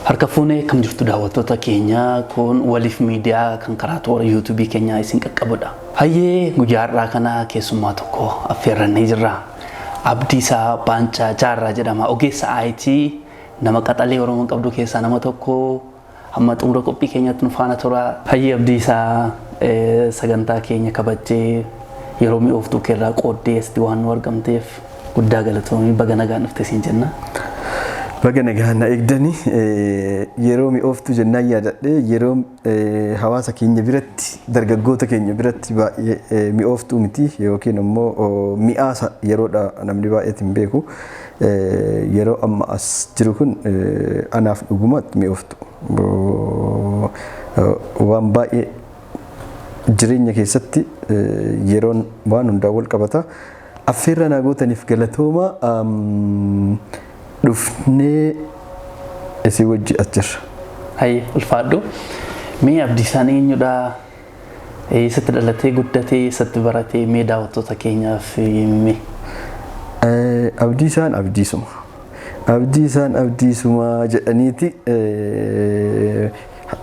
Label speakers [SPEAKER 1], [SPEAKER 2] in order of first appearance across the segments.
[SPEAKER 1] Harka fuunee kam jirtu daawwattoota keenya? Kun Waliif Miidiyaa kan karaa toora YouTubeii keenyaa isin qaqqabudha. Hayyee, guyyaa har'aa kana keessummaa tokko affeerrannee jirra. Abdiisaa Baancaa Jaarraa jedhama. Ogeessa IT, nama qaxalee Oromoon qabdu keessaa nama tokko. Hamma xumura qophii keenyatti nu faana tura. Hayyee Abdiisaa, sagantaa keenya kabajjee yeroo mi'ooftuu keerraa qooddee asitti waan nu argamteef guddaa galatoomii, baga nagaan dhufte siin jenna.
[SPEAKER 2] Baga nagaan na eegdani. Yeroo mi'ooftuu jennaan yaadadhe, yeroo hawaasa keenya biratti, dargaggoota keenya biratti baay'ee mi'ooftuu miti yookiin immoo mi'aasa yeroodha namni baay'eetti hin beeku. Yeroo amma as jiru kun anaaf dhugumatti mi'ooftu. Waan baay'ee jireenya keessatti yeroon waan hundaa wal qabata. Affeerra naa gootaniif galatooma, dhufnee isin wajji as jirra.
[SPEAKER 1] Hayyee, ulfaadhu. Mee Abdiisaan eenyudha? Eessatti dhalatee guddatee? Eessatti baratee? Mee daawwattoota keenyaaf himi.
[SPEAKER 2] Abdiisaan Abdiisuma. Abdiisaan Abdiisuma jedhaniiti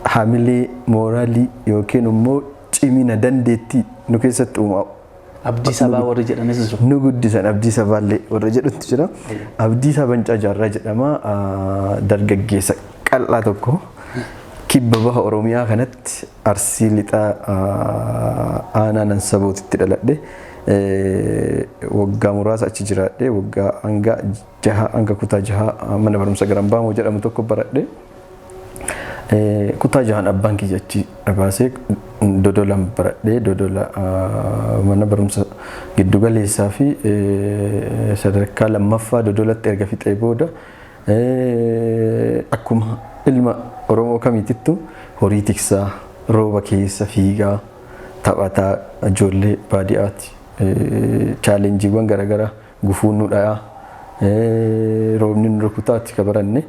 [SPEAKER 2] hamilee, mooraalii yookiin immoo cimina dandeettii nu keessatti uumaa
[SPEAKER 1] Abdii sabaa warri jedhanis jiru.
[SPEAKER 2] Nu guddisan, abdii sabaallee warra jedhutu jira. Abdiisaa Bancaa Jaarraa jedhama. Dargaggeessa qal'aa tokko kibba baha Oromiyaa kanatti, Arsii Lixaa, aanaa Nansabootitti dhaladhe. Waggaa muraasa achi jiraadhe, waggaa hanga 6, hanga kutaa 6 mana barumsa Garambaamoo jedhamu tokko baradhe. Kutaa 6n abbaan kiyya achi baasee Dodolaan baradhee, Dodola mana barumsa giddugaleessaa fi sadarkaa lammaffaa Dodolatti erga fixee booda, akkuma ilma Oromoo kamiitittu horii tiksaa, rooba keessa fiigaa, taphataa ijoollee baadiyyaati. Challengeiiwwan garaagaraa, gufuun nu dhayaa, roobni nu rukutaatti ka baranne.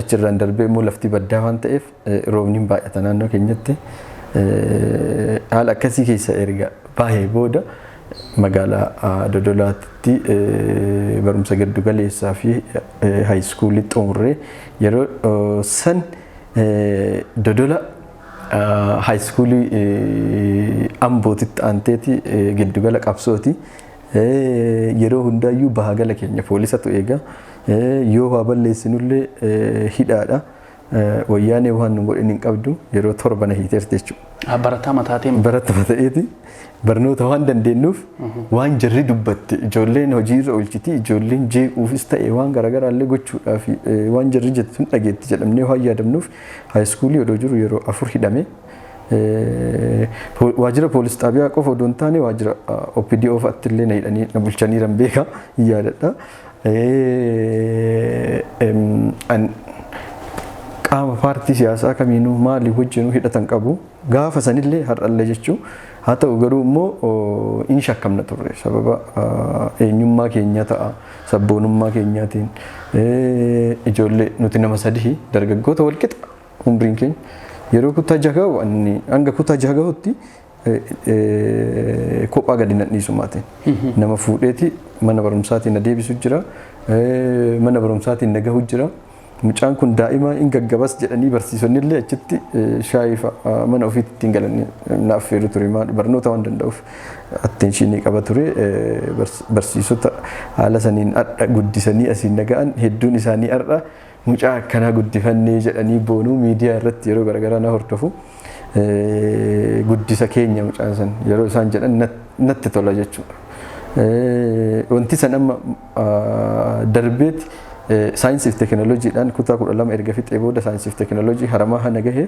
[SPEAKER 2] Achirraan darbee immoo lafti baddaa waan ta'eef roobni hin baay'ata naannoo keenyatti. Haala akkasii keessa erga baay'ee booda magaalaa Dodolaatti barumsa giddu galeessaa fi high schoolii xumurree, yeroo san Dodola high schoolii Ambootitti aanteeti giddugala qabsooti. Yeroo hundaayyuu baha gala keenya poolisatu eega. Yoo waa balleessinullee hidhaadha. Wayyaanee waan nu godhin hin qabdu, yeroo 7 na hiiteerti jechuudha.
[SPEAKER 1] Barataa mataatiin.
[SPEAKER 2] Barataa ta'eeti barnoota waan dandeenyuuf, waan jarri dubbatte ijoolleen hojiirra oolchiti, ijoolleen jeequufis ta'e waan garaagaraallee gochuudhaaf waan jarri jettu sun dhageetti jedhamnee waan yaadamnuuf, high schoolii odoo jiru yeroo 4 hidhame. Waajjira poolis xaabiyaa qofa odoo hin taane waajjira OPDO fa'aatti illee na hidhanii na bulchaniiran beeka, hin yaadadha. Qaama paartii siyaasaa kamiinuu maalii wajjinuu hidhatan qabu gaafa sanillee har'allee jechuu. Haa ta'u garuu immoo in shakkamna turre, sababa eenyummaa keenya ta'a, sabboonummaa keenyaatiin. Ijoollee nuti nama sadihi, dargaggoota walqixa umriin keenya, yeroo kutaa 6 gahu, hanga kutaa 6 gahutti kophaa gadi nan dhiisu maatiin. Nama fuudheeti mana barumsaatiin na deebisu jira. Mana barumsaatiin na gahu jira. Mucaan kun daa'ima hin gaggabas jedhanii barsiisonni illee achitti shaayii fa'a mana ofiitti ittiin galanii na affeeru ture. Barnoota waan danda'uuf attentionii qaba ture. Barsiisota haala saniin har'a guddisanii asiin na ga'an hedduun isaanii har'a mucaa akkanaa guddifannee jedhanii boonuu, miidiyaa irratti yeroo garaagaraa na hordofu. Guddisa keenya mucaan san yeroo isaan jedhan natti tola jechuudha. Wanti san amma darbeeti saayinsii fi teekinooloojiidhaan kutaa 12 erga fixee booda saayinsii fi teekinooloojii Haramaa hana gahe.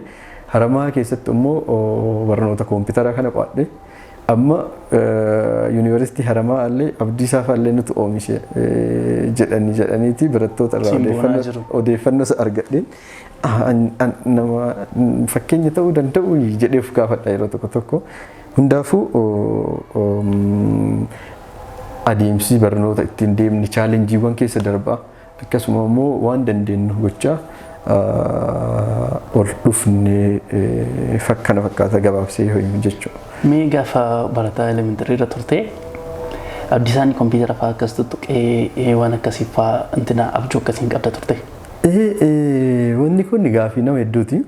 [SPEAKER 2] Haramaa keessatti immoo barnoota koompitaraa kana qo'adhe. Amma yuunivarsiitii Haramaa illee Abdiisaa fa'allee nutu oomishe jedhanii jedhaniiti barattoota irraa odeeffannoo argadheen nama fakkeenya ta'uu danda'u jedhee of gaafadha yeroo tokko tokko. Hundaafuu adeemsi barnoota ittiin deemni challengeiiwwan keessa darbaa, akkasuma immoo waan dandeenyu gochaa ol dhufne fakkana fakkaata gabaabsee yoo himu jechuudha.
[SPEAKER 1] Mee gaafa barataa elementarii irra turte, Abdiisaan kompiitara fa'aa akkas tuttuqee waan akkasii fa'aa intina abjuu akkasiin qabda turte?
[SPEAKER 2] Wanni kun gaafii nama hedduuti.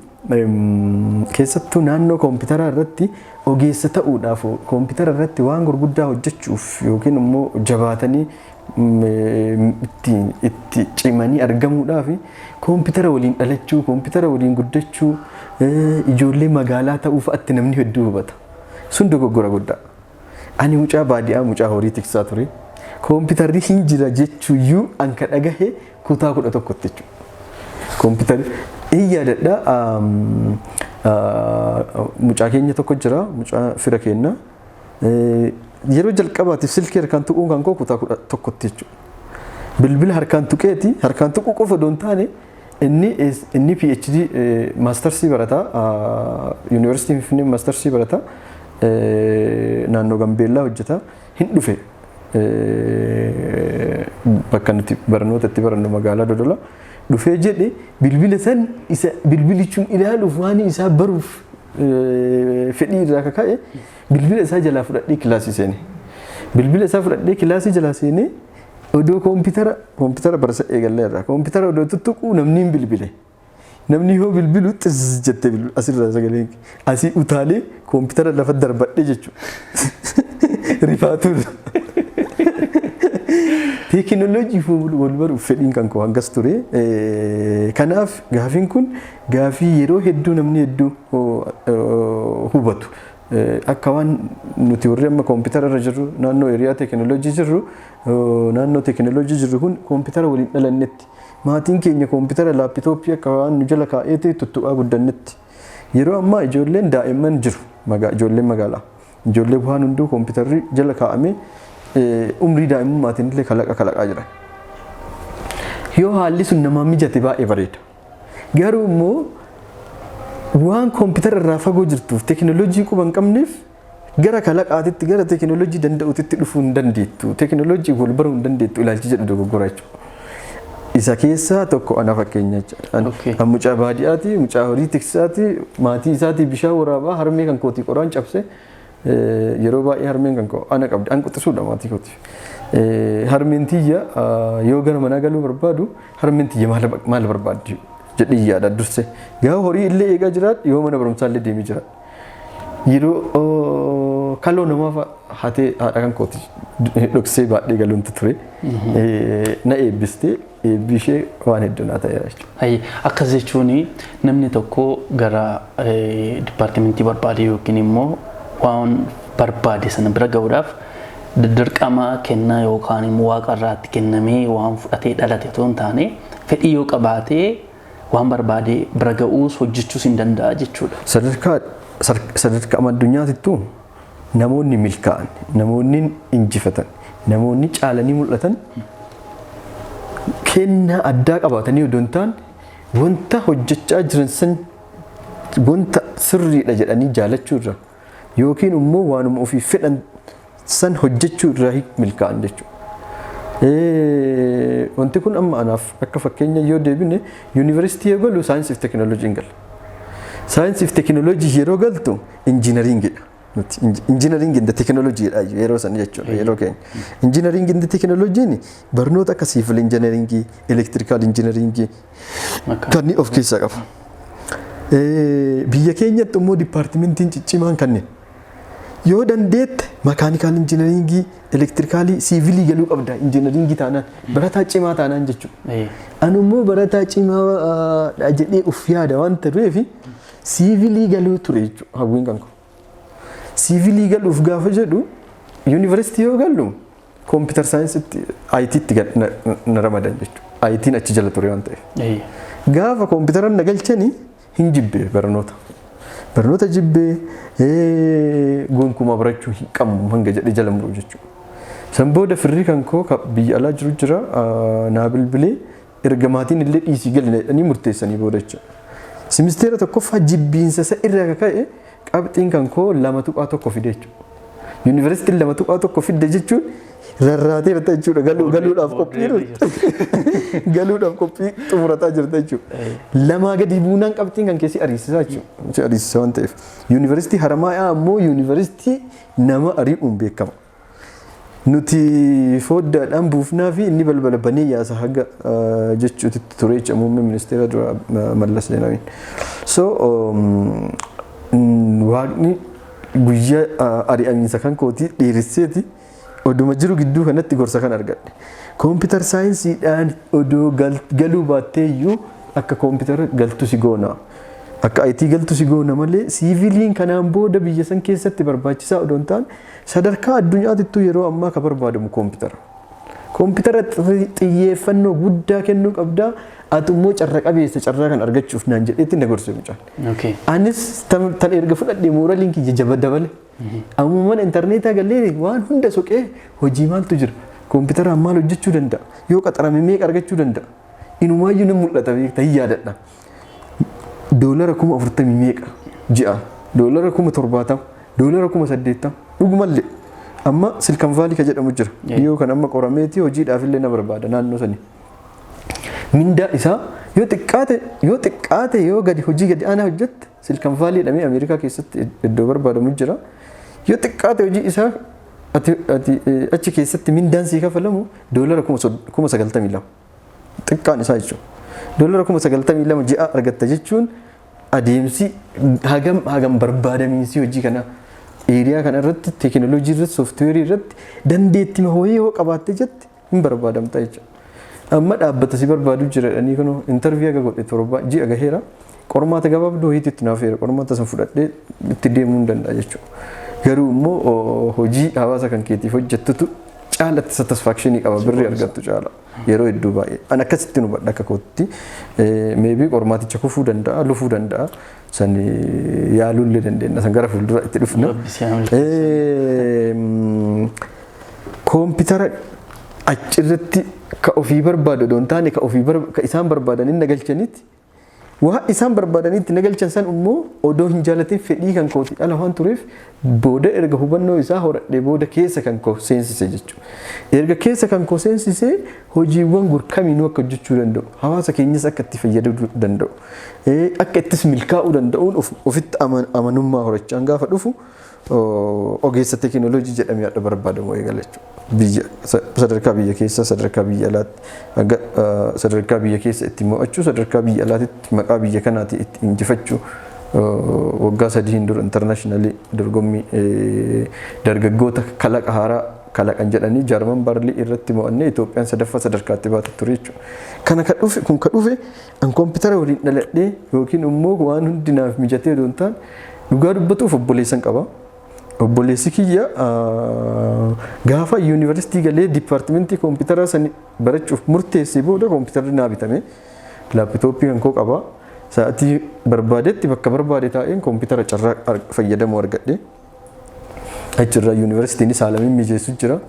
[SPEAKER 2] Keessattuu naannoo koompitaraa irratti ogeessa ta'uudhaaf, koompitara irratti waan gurguddaa hojjechuuf yookiin immoo jabaatanii itti cimanii argamuudhaaf koompitara waliin dhalachuu, koompitara waliin guddachuu, ijoollee magaalaa ta'uu fa'aatti namni hedduu hubata. Sun dogoggora guddaa. Ani mucaa baadiyyaa, mucaa horii tiksaa ture. Koompitarri hin jira jechuuyyuu an ka dhagahe kutaa 11tti jechuudha. Koompitarri hin yaadadha, mucaa keenya tokko jira, mucaa fira keenya. Yeroo jalqabaatiif silkii harkaan tuquun kan koo kutaa 11tti jechuudha. Bilbila harkaan tuqeeti, harkaan tuquu qofa odoo hin taane, inni PhD maastarsii barataa, Yuunivarsiitii Finfinnee maastarsii barataa, naannoo Gambeellaa hojjeta, hin dhufe bakka nuti barnoota itti barannu, magaalaa Dodola dhufee jedhe. Bilbila san isa bilbilichuun ilaaluuf, waan isaa baruuf fedhii irraa kaka'e, bilbila isaa jalaa fudhadhee kilaasii seene. Bilbila isaa fudhadhee kilaasii jalaa seenee, odoo koompitara barsa eegallee irraa koompitara odoo tuttuquu namni hin bilbile. Namni yoo bilbilu xizz jettee bilbilu, asirraa sagaleen asii utaalee koompitara lafa darbadhe jechuudha. Rifaatuudha. Teekinooloojii wal baruuf fedhiin kan koo hangas ture. Kanaaf gaafiin kun gaafii yeroo hedduu namni hedduu hubatu. Akka waan nuti warri amma koompitara irra jirru, naannoo area teekinooloojii jirru, naannoo teekinooloojii jirru kun koompitara waliin dhalannetti. Maatiin keenya koompitara laapitooppii akka waan nu jala kaa'eeti tuttuqaa guddannetti. Yeroo ammaa ijoolleen daa'imman jiru, ijoolleen magaalaa. Ijoollee waan hunduu koompitarri jala kaa'amee umrii daa'imummaatiin illee kalaqa kalaqaa jiran. Yoo haalli sun namaa mijate baay'ee bareeda. Garuu immoo waan koompitara irraa fagoo jirtuuf, teekinooloojii quba hin qabneef, gara kalaqaatitti, gara teekinooloojii danda'uutitti dhufuu hin dandeettu. Teekinooloojii wal baruu hin dandeettu ilaalchi jedhu dogoggora jechuudha. Isa keessaa tokko ana fakkeenya jechuudha. An mucaa baadiyyaati, mucaa horii tiksaati, maatii isaatii bishaan waraabaa, harmee kan kootii qoraan cabse. Yeroo baay'ee harmeen kan koo ana qabdi, an quxisuudha maatii kooti. Harmeen tiyya yoo gara manaa galuu barbaadu, harmeen tiyya maal barbaaddi jedhee yaada durse. Gaafa horii illee eegaa jiraadhu, yoo mana barumsaa illee deemee jiraadhu. Yeroo kaloo namaaf hatee haadha kan kooti dhoksee baadhee galuuntu ture. Na eebbistee, eebbi ishee waan hedduu naa ta'eera jechuudha.
[SPEAKER 1] Akkas jechuun namni tokko gara dipaartimentii barbaade yookiin immoo waan barbaade sana bira gahuudhaaf dirqama kennaa yookaan immoo waaqa irraatti kennamee waan fudhatee dhalate otoo hin taane, fedhii yoo qabaatee waan barbaade bira ga'uus hojjechuus hin danda'a jechuudha.
[SPEAKER 2] Sadarkaa addunyaatittuu namoonni milkaa'an, namoonni injifatan, namoonni caalanii mul'atan kennaa addaa qabaatanii odoo hin taane, wanta hojjechaa jiran san wanta sirriidha jedhanii jaalachuu irraa yookiin immoo waanuma ofii fedhan san hojjechuu irraa milkaa'an jechuudha. Wanti kun amma anaaf akka fakkeenya yoo deebine, yuunivarsiitii yoo galu saayinsii fi teekinooloojii hin gala. Saayinsii fi teekinooloojii yeroo galtu injiinaringiidha. Nuti engineering and teekinooloojiidha yeroo san jechuudha, yeroo keenya. Engineering and teekinooloojiin barnoota akka civil engineeringii, electrical engineeringii kanneen of keessaa qaba. Biyya keenyatti immoo dipaartimentiin ciccimaan kanneen. Yoo dandeette mechanical engineeringii, electricalii, civilii galuu qabda injiinaringii taanaan, barataa cimaa taanaan jechuudha. Ani immoo barataa cimaa jedhee of yaada waan tureef civilii galuu ture jechuudha hawwiin kan koo. Civilii galuuf gaafa jedhu, yuunivarsiitii yoo gallu computer scienceitti, ITtti na ramadan jechuudha. IT'n achi jala ture waan ta'eef. Gaafa koompitaran na galchanii hin jibbee barnoota. Barnoota jibbee, gonkumaa barachuu hin qabnu hanga jedhee jala muru jechuudha. San booda firri kan koo biyya alaa jiru jira, naa bilbilee, erga maatiin illee dhiisii gali jedhanii murteessanii booda jechuudha. Simisteera tokkoffaa jibbiinsa isa irraa kaka'e qabxiin kan koo 2.1 fide jechuudha. Yuunivarsiitiin 2.1 fidde jechuun rarraateerta jechuudha. Galuudhaaf qophii xumurataa jirta jechuudha. Lamaa gadi buunaan qabxiin kan keessi ariisisaa jechuudha. Si ariisisa waan ta'eef. Yuunivarsiitii Haramaayaa ammoo yuunivarsiitii nama ari'uun beekama. Nuti foddaadhaan buufnaa fi inni balbala banee yaasa haga jechuutitti ture jecha muummee ministeera dura Mallas Zeenaawiin. So Waaqni guyyaa ari'amiinsa kan kootii dheeresseeti oduma jiru gidduu kanatti gorsa kan argadhe. Computer scienceiidhaan odoo galuu baattee iyyuu akka koompitara galtu si goona. Akka IT galtu si goona malee civiliin kanaan booda biyya san keessatti barbaachisaa odoo hin taane, sadarkaa addunyaatittuu yeroo ammaa ka barbaadamu koompitara. Koompitara xiyyeeffannoo guddaa kennuu qabdaa, ati immoo carra qabeessa carraa kan argachuuf naan jedheetti na gorse mucaan. Anis tan erga fudhadhee moraliin kiyya jaba dabale. Ammuma mana intarneetaa galee waan hunda soqee, hojii maaltu jira? Koompitaraan maal hojjechuu danda'a? Yoo qaxarame meeqa argachuu danda'a? Inumaayyuu nan mul'ata, beekta, hin yaadadha. $40,000 meeqa ji'a? $70,000, $80,000 dhugumallee. Amma Silicon Valley ka jedhamu jira. Dhiyoo kan amma qorameeti hojiidhaaf illee na barbaada naannoo sanii. Mindaa isaa yoo xiqqaate yoo gadi hojii gadi aanaa hojjette, Silicon Valley jedhamee Ameerikaa keessatti iddoo barbaadamu jira. Yoo xiqqaate hojii isaa ati achi keessatti mindaan sii kafalamu $92,000. Xiqqaan isaa jechuudha. $92,000 ji'a argatta jechuun adeemsi hagam hagam barbaadamiinsi hojii kanaa. Area kana irratti, teekinooloojii irratti, sooftiweerii irratti dandeettii hooyee yoo qabaatte jette hin barbaadamta jechuudha. Amma dhaabbata si barbaadu jira jedhanii kunoo interview aga godhe 7 ji'a gaheera. Qormaata gabaabduu wayiitu itti naaf heera. Qormaata san fudhadhee itti deemuu hin danda'a jechuudha. Garuu immoo hojii hawaasa kan keetiif hojjettutu caalatti satisfactionii qaba, birrii argattu caala. Yeroo hedduu baay'ee. An akkasitti nu hubadha akka kootti. Maybe qormaaticha kufuu danda'a, lufuu danda'a. San yaaluu illee dandeenya. San gara fuuldura itti dhufna.
[SPEAKER 1] Rabbi si haa milkeessu.
[SPEAKER 2] Koompitara achirratti ka ofii barbaadu odoo hin taane, ka ofii ka isaan barbaadanii na galchanitti, waa isaan barbaadanitti na galchan san immoo odoo hin jaalatin fedhii kan kooti ala waan tureef, booda erga hubannoo isaa horadhee booda keessa kan koo seensise jechuudha. Erga keessa kan koo seensisee hojiiwwan gurkamiinuu akka hojjechuu danda'u, hawaasa keenyas akka itti fayyadamuu danda'u, akka ittis milkaa'uu danda'uun ofitti amanummaa horachaan gaafa dhufu ogeessa teekinooloojii jedhamee hadha barbaadamu eegala jechuudha. Biyya sadarkaa biyya keessa, sadarkaa biyya alaatti, haga sadarkaa biyya keessa itti mo'achuu, sadarkaa biyya alaatti maqaa biyya kanaati itti injifachuu, waggaa 3n dura internationalii dorgommii dargaggoota kalaqa haaraa kalaqan jedhanii Jaarman Barlii irratti mo'annee Itoophiyaan sadaffaa sadarkaatti baate ture jechuudha. Kana kan dhufe kun kan dhufe an koompitara waliin dhaladhee yookiin immoo waan hundi naaf mijatee odoo hin taane, dhugaa dubbatuuf obboleessan qaba. Obboleessi kiyya gaafa yuunivarsiitii galee departmentii koompitaraa sani barachuuf murteessee booda koompitarri naa bitame. Laptopii kan koo qaba. Sa'aatii barbaadetti bakka barbaade taa'een koompitara carraa fayyadamuu argadhe. Achirraa yuunivarsiitiinis haala mijeessu jira.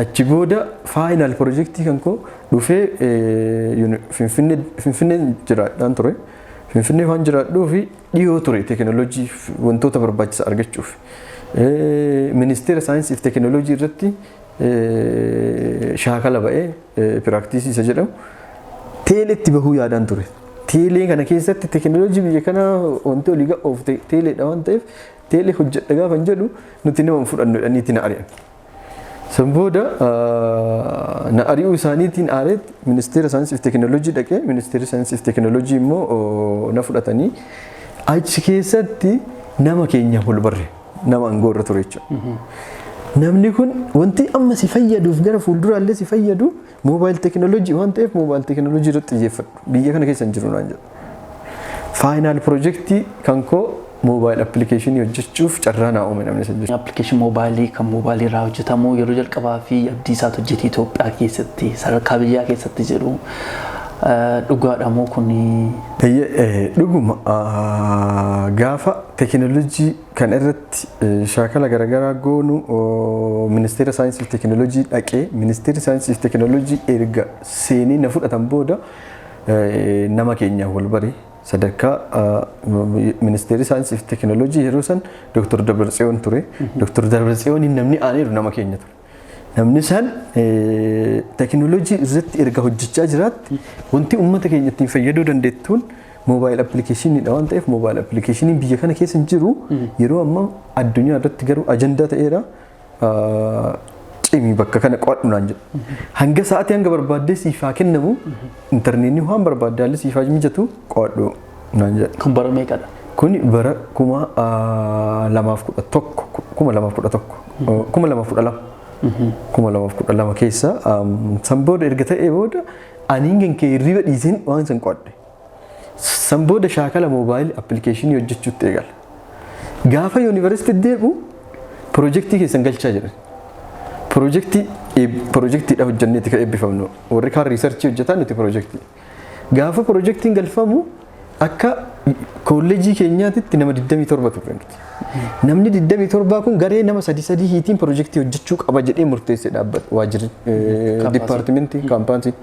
[SPEAKER 2] Achi booda final projectii kan koo dhufee Finfinnee jiraadhaan ture. Finfinnee waan jiraadhuu fi dhiyoo ture teekinooloojii wantoota barbaachisa argachuuf. Ministeera saayinsii fi teekinooloojii irratti shaakala ba'ee practiceii isa jedhamu teeleetti bahuu yaadaan ture. Teelee kana keessatti teekinooloojii biyya kanaa wanti olii ga'uuf teeleedha waan ta'eef, teelee hojjedha gaafa hin jedhu nuti nama hin fudhannu jedhaniiti na ari'an. San booda na ari'uu isaaniitiin aareet ministeera saayinsii fi teekinooloojii dhaqee, ministeerri saayinsii fi teekinooloojii immoo na fudhatanii achi keessatti nama keenya wal barre, nama aangoo irra ture jechuudha. Namni kun wanti amma si fayyaduuf gara fuulduraallee si fayyadu mobile teekinooloojii waan ta'eef, mobile teekinooloojii irratti xiyyeeffadhu, biyya kana keessa hin jiru naan jedhu. Final projectii kan koo mobile applicationii hojjechuuf carraa naa uume namni san jechuudha.
[SPEAKER 1] Application moobaayilii kan moobaayilii irraa hojjetamu yeroo jalqabaa fi Abdiisaatu hojjete Itoophiyaa keessatti sadarkaa biyyaa keessatti jedhu, dhugaadha moo kuni?
[SPEAKER 2] Dhuguma, gaafa teekinooloojii kan irratti shaakala garaagaraa goonu ministeera saayinsii fi teekinooloojii dhaqee, ministeerri saayinsii fi teekinooloojii erga seenee na fudhatan booda nama keenya wal bare. Sadarkaa ministeerri saayinsii fi teekinooloojii yeroo san Dr. Dabratsiyoon ture. Dr. Dabratsiyoon namni aaneeru nama keenya ture. Namni san teekinooloojii irratti erga hojjechaa jiraatti, wanti uummata keenya ittiin fayyaduu dandeettuun mobile applicationiidha waan ta'eef, mobile applicationiin biyya kana keessa hin jiru, yeroo ammaa addunyaa irratti garuu ajandaa ta'eera. Cimii bakka kana qo'adhu naan jedhu. Hanga sa'aatii hanga barbaaddee siif haa kennamu, intarneetni waan barbaadde haalli siif haa mijatu, qo'adhu naan jedha.
[SPEAKER 1] Kun bara meeqadha?
[SPEAKER 2] Kuni bara 2011, 2011, 2012, 2012 keessa. San booda erga ta'ee booda aniin kan kee hirriba dhiiseen waan san qo'adhe. San booda shaakala mobile application hojjechuutti eegala. Gaafa yuunivarsiitii deebi'u piroojeektii keessan galchaa jedhan. Piroojeektiidha hojjenneeti kan eebbifamnu. Warri kaan research hojjetan, nuti piroojeektii. Gaafa piroojeektiin galfamu akka kolleejii keenyaatitti nama 27 turre nuti. Namni 27 kun garee nama sadi sadii hiitiin piroojeektii hojjechuu qaba jedhee murteessee dhaabbata waajjirri dipaartimentii kaampaansiin.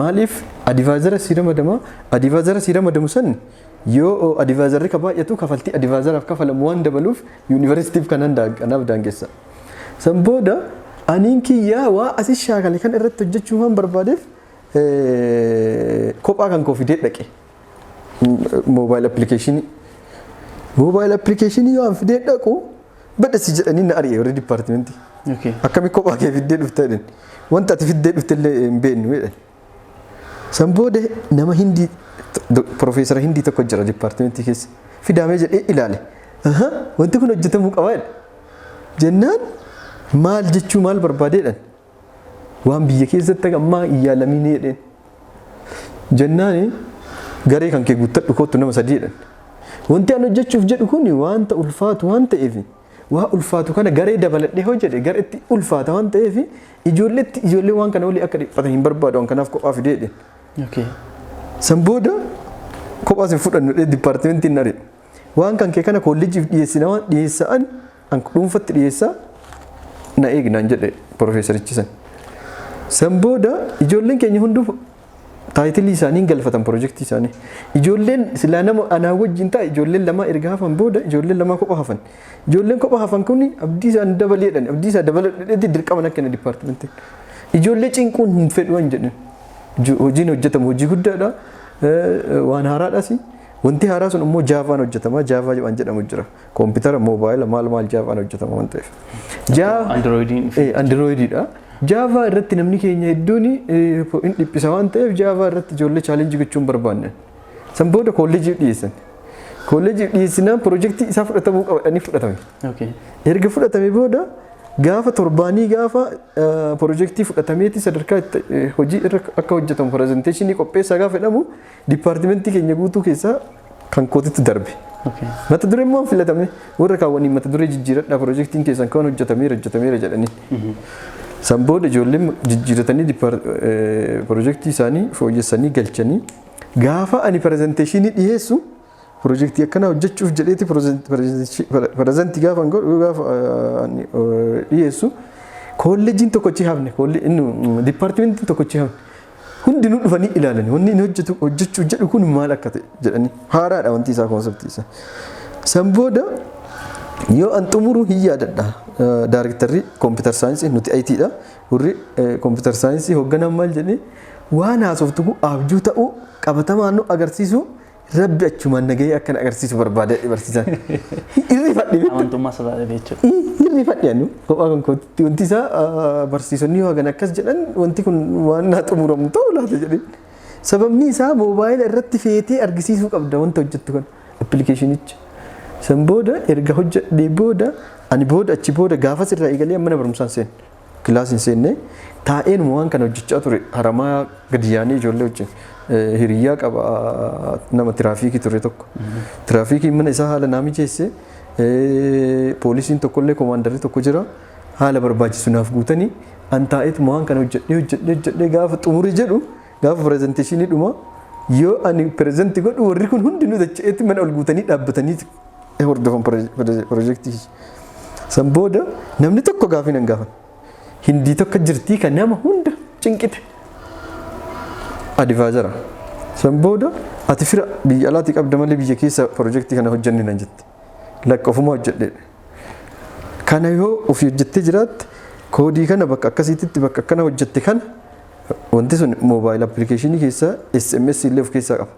[SPEAKER 2] Maaliif advisor si ramadama, advisor si ramadamu san yoo advisorri ka baay'atu kafaltii advisoraaf kafalamu waan dabaluuf yuunivarsiitiif kanan kanaaf daangessa. San booda aniin kiyyaa waa asii shaakale kan irratti hojjechuu waan barbaadeef kophaa kan koo fidee dhaqe. Mobile application. Mobile application yoo an fidee dhaqu badhasi jedhanii na ari'e warri dipaartimentii. Akkami kophaa kee fiddee dhufte jedhan. Wanta ati fiddee dhufte illee hin beeknu jedhan. San booda nama Hindii, piroofeesara Hindii tokko jira dipaartimentii keessa. Fidaamee jedhee ilaale. Wanti kun hojjetamuu qaba jedhe. Jennaan maal jechuu maal barbaadeedhan. Waan biyya keessatti ammaa hin yaalamiin jedheen. Jennaan garee kan kee guuttadhu kootu nama sadii jedhan. Wanti an hojjechuuf jedhu kun wanta ulfaatu waan ta'eef, waa ulfaatu kana garee dabaladhee hojjedhe gareetti ulfaata waan ta'eef, ijoolleetti ijoollee waan kana olii akka dhiphatan hin barbaadu, waan kanaaf kophaa fidee jedheen. San booda kophaas hin fudhannu jedhee dipaartimentiin ari'e. Waan kan kee kana kolleejiif dhiyeessina waan dhiyeessa'an an dhuunfatti dhiyeessaa na eegnaan jedhe piroofeesarichi san. San booda ijoolleen keenya hunduu title isaanii galfatan, piroojeektii isaanii. Ijoolleen silaa nama anaa wajjin taa'e ijoolleen lama erga hafan booda ijoolleen lama kopha hafan. Ijoolleen kopha hafan kun abdii isaan dabaleedhan, abdii isaa dabaladheetti dirqama nakka kenna dipaartimentiin. Ijoollee cinquun hin fedhu waan jedhan. Hojiin hojjetamu hojii guddaadha. Waan haaraadhas. Wanti haaraa sun immoo Javaan hojjetama. Java waan jedhamu jira. Koompitara, moobaayila, maal maal Javaan hojjetama waan ta'eef.
[SPEAKER 1] Androidiin.
[SPEAKER 2] Androidiidha. Java irratti namni keenya hedduun hin dhiphisa waan ta'eef Java irratti ijoollee challenge gochuu hin barbaanne. San booda kolleejiif dhiyeessan. Kolleejiif dhiyeessinaan piroojeektii isaa fudhatamuu qaba fudhatame. Erga fudhatame booda gaafa torbaanii gaafa piroojeektii fudhatameeti sadarkaa hojii irra akka hojjetamu presentation qopheessaa gaafa jedhamu dipaartimentii keenya guutuu keessaa kan kootitti darbe. Mata duree immoo filatame, warra kaawwanii mata duree jijjiiradhaa, piroojeektiin keessan kan hojjetameera hojjetameera jedhanii. San booda ijoolleen jijjiiratanii piroojeektii isaanii fooyyessanii galchanii gaafa ani presentation dhiyeessu, piroojeektii akkanaa hojjechuuf jedheeti present gaafa godhu, gaafa dhiyeessu, kolleejiin tokkochi hafne, dipaartimentiin tokkochi hafne hundinuu dhufanii ilaalani, wanni inni hojjetu hojjechuuf jedhu kun maal akka ta'e jedhanii, haaraadha wanti isaa, concept isaa. San booda yoo an xumuru hin yaadadha. Daarektarri computer science, nuti ITdha. Warri computer science hoogganan maal jedhee, waan haasoftu kun abjuu ta'uu qabatamaan nu agarsiisu, rabbi achumaan nagahee akkana agarsiisu barbaade barsiisan. Irrifadhe.
[SPEAKER 1] Amantummaa sodaatee jechuudha.
[SPEAKER 2] Irrifadhe anu kophaa kan kootti wanti isaa barsiisonni yoo hagan akkas jedhan wanti kun waan naa xumuramu ta'u laata jedheen. Sababni isaa moobaayila irratti feetee argisiisuu qabda wanta hojjettu kana applicationicha. San booda erga hojjedhee booda ani booda achi booda gaafas irraa eegalee mana barumsaan seenne. Kilaasiin seenne taa'eenuma waan kana hojjechaa ture, haramaa gadi yaanee ijoollee wajjin. Hiriyyaa qaba nama tiraafikii ture tokko. Tiraafikiin mana isaa haala naa mijeesse, poolisiin tokkollee koomaandarri tokko jira, haala barbaachisu naaf guutanii an taa'eetuma waan kana hojjedhee hojjedhee hojjedhee gaafa xumure jedhu, gaafa presentation dhuma yoo ani present godhu warri kun hundinuu dacha'eetti mana ol guutanii dhaabbatanii hordofan piroojeektii. San booda namni tokko gaafii nan gaafan. Hindii tokko jirtii kan nama hunda cinqite. Advisor. San booda ati fira biyya alaatii qabda malee biyya keessa piroojeektii kana hojjenne nan jette. Lakka ofuma hojjedhe. Kana yoo ofii hojjettee jiraatte, koodii kana bakka akkasiitti bakka akkana hojjette kana, wanti sun mobile application keessaa SMS illee of keessaa qaba.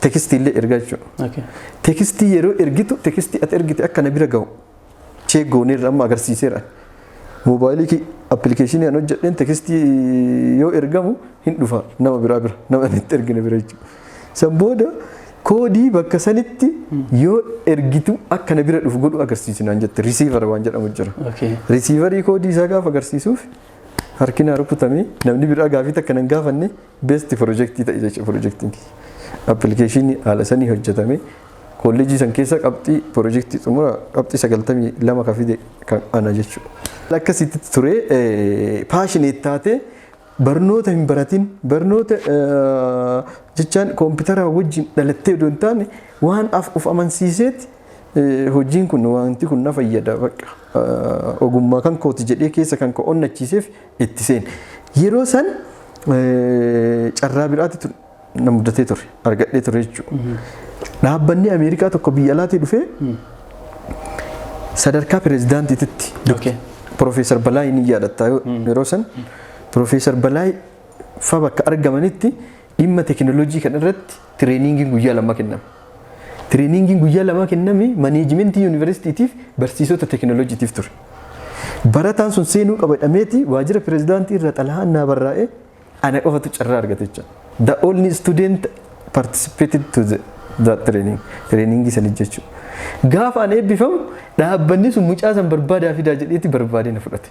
[SPEAKER 2] Text illee ergaa jechuudha. Text yeroo ergitu text ati ergite akka na bira gahu check gooneerra amma agarsiiseera. Moobaayilii appilikeeshinii an hojjedheen text yoo ergamu hin dhufa nama biraa bira, nama ani itti ergine bira jechuudha. San booda koodii bakka sanitti yoo ergitu akka na bira dhufu godhu agarsiisu naan jette, receiver waan jedhamu jira. Receiverii koodii isaa gaafa agarsiisuuf harki naa rukutamee, namni biraa gaafii takka nan gaafanne, best piroojeektii ta'e jechuudha piroojeektiin kiyya. Appilikeeshinii haala sanii hojjetame kolleejii san keessa qabxii piroojeektii xumura qabxii 92 ka fide kan ana jechuudha. Akkasitti ture, passionate taatee barnoota hin baratin, barnoota jechaan koompitara wajjin dhalattee odoo hin taane, waan of amansiiseeti hojiin kun, wanti kun na fayyada, bakka ogummaa kan kooti jedhee keessa kan koo onnachiiseef itti seene. Yeroo san carraa biraatti na mudatee ture, argadhee ture jechuudha. Dhaabbanni Ameerikaa tokko biyya alaatii dhufee sadarkaa pirezidaantiitti Profeesar Balaay ni yaadatta, yeroo san Profeesar Balaay fa bakka argamanitti dhimma teekinooloojii kan irratti trainingiin guyyaa 2 kenname. Trainingiin guyyaa 2 kenname maneejimentii yuunivarsiitiitiif barsiisota teekinooloojiitiif ture. Barataan sun seenuu qaba jedhameeti waajjira pirezidaantii irra xalayaan naa barraa'ee, ana qofatu carraa argate jechuudha. The only student participated to that training. Trainingii sanii jechuudha. Gaafa ani eebbifamu dhaabbanni sun mucaa san barbaadaa fidaa jedheeti barbaadee na fudhate.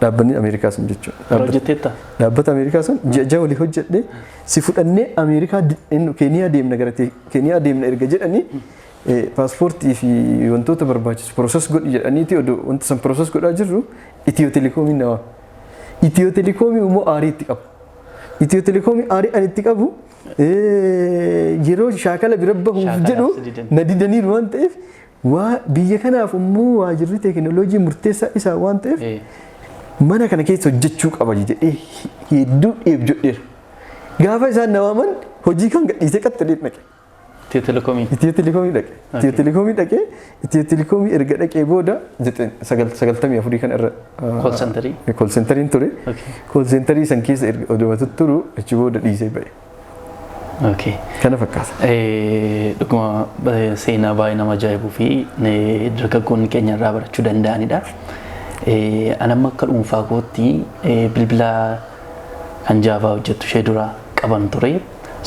[SPEAKER 2] Dhaabbanni Ameerikaa sun jechuudha.
[SPEAKER 1] Hojjetteetta?
[SPEAKER 2] Dhaabbata Ameerikaa sun ji'a 6 walii hojjedhee, si fudhannee Ameerikaa, Keeniyaa deemna, gara Keeniyaa deemna erga jedhanii, paaspoortii fi wantoota barbaachisu process godhi jedhaniiti, odoo wanta san process godhaa jirru Itiyoo Telekoomiin na waame. Itiyoo Telekoomii immoo aarii itti qabu. Itiyoo Telekoomii aarii ani itti qabu, yeroo shaakala bira bahuuf jedhu na didaniiru waan ta'eef, waa biyya kanaaf immoo waajirri teekinooloojii murteessaa isaa waan ta'eef mana kana keessa hojjechuu qaba jedhee hedduu dheebjedheera. Gaafa isaan na waaman hojii kan gadhiisee qaxxalee dhaqe.
[SPEAKER 1] Itiyoo Telekoomii.
[SPEAKER 2] Itiyoo Telekoomii dhaqe. Itiyoo Telekoomii dhaqee, Itiyoo Telekoomii erga dhaqee booda 94 kan irra.
[SPEAKER 1] Call centerii.
[SPEAKER 2] Call centeriin ture. Call centerii san keessa erga oduma tutturu achi booda dhiisee ba'e. Kana fakkaata.
[SPEAKER 1] Dhuguma seenaa baay'ee nama ajaa'ibuu fi dargaggoonni keenya irraa barachuu danda'anidha. Ani amma akka dhuunfaa kootti bilbila kan Java hojjettu ishee dura qaban ture.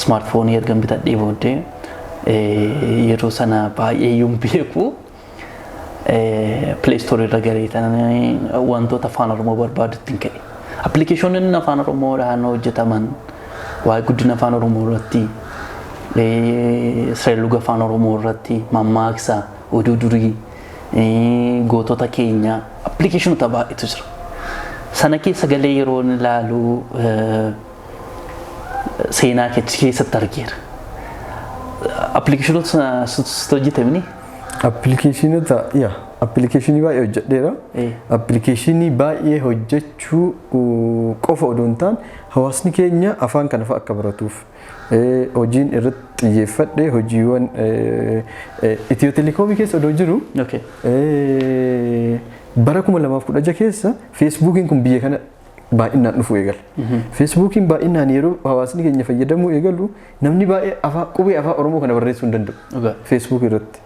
[SPEAKER 1] Smartphoneii erga bitadhee booddee, yeroo sana baay'ee iyyuu hin beeku. Play Store irra galee wantoota afaan Oromoo barbaadutti hin ka'e. Appilikeeshiniin afaan Oromoodhaan hojjetaman waa'ee guddina afaan Oromoo irratti, seerluga afaan Oromoo irratti, mammaaksa, oduu durii, gootota keenya, appilikeeshinoota baay'eetu jira. Sana keessa galee yeroo ilaalu seenaa keessatti argeera. Appilikeeshinoota sana hojjetamini?
[SPEAKER 2] Appilikeeshinoota, yaa, appilikeeshinii baay'ee hojjedheera. Appilikeeshinii baay'ee hojjechuu qofa odoo hin taane, hawaasni keenya afaan kana fa'a akka baratuuf hojiin irratti xiyyeeffadhe hojiiwwan Itiyoo Telekoomii keessa odoo jiru bara 2016 keessa Feesbuukiin kun biyya kana baay'inaan dhufuu eegala. Feesbuukiin baay'inaan yeroo hawaasni keenya fayyadamuu eegalu, namni baay'ee afaan qubee afaan Oromoo kana barreessuu hin danda'u. Feesbuuk irratti.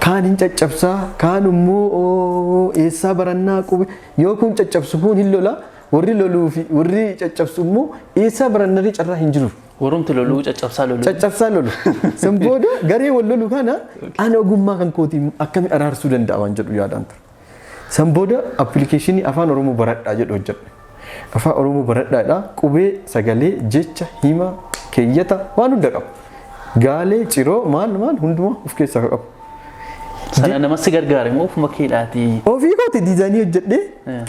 [SPEAKER 2] Kaan hin caccabsaa, kaan immoo eessaa barannaa qubee, yoo kun caccabsu kun hin lola, warri loluu fi warri caccabsu immoo eessaa barannaree, carraa hin jiru.
[SPEAKER 1] Warrumti loluu caccabsaa loluu.
[SPEAKER 2] Caccabsaa lolu. San booda garee wal lolu kana ani ogummaa kan kootiin akkami araarsuu danda'a waan jedhu yaadaan ture. San booda appilikeeshinii afaan Oromoo baradhaa jedhu hojjedhe. Afaan Oromoo baradhaadha. Qubee, sagalee, jecha, hima, keeyyata waan hunda qaba. Gaalee, ciroo, maal maal hundumaa of keessaa qabu.
[SPEAKER 1] Sana nama si gargaare moo ofuma keedhaati?
[SPEAKER 2] Ofii kooti designii hojjedhee,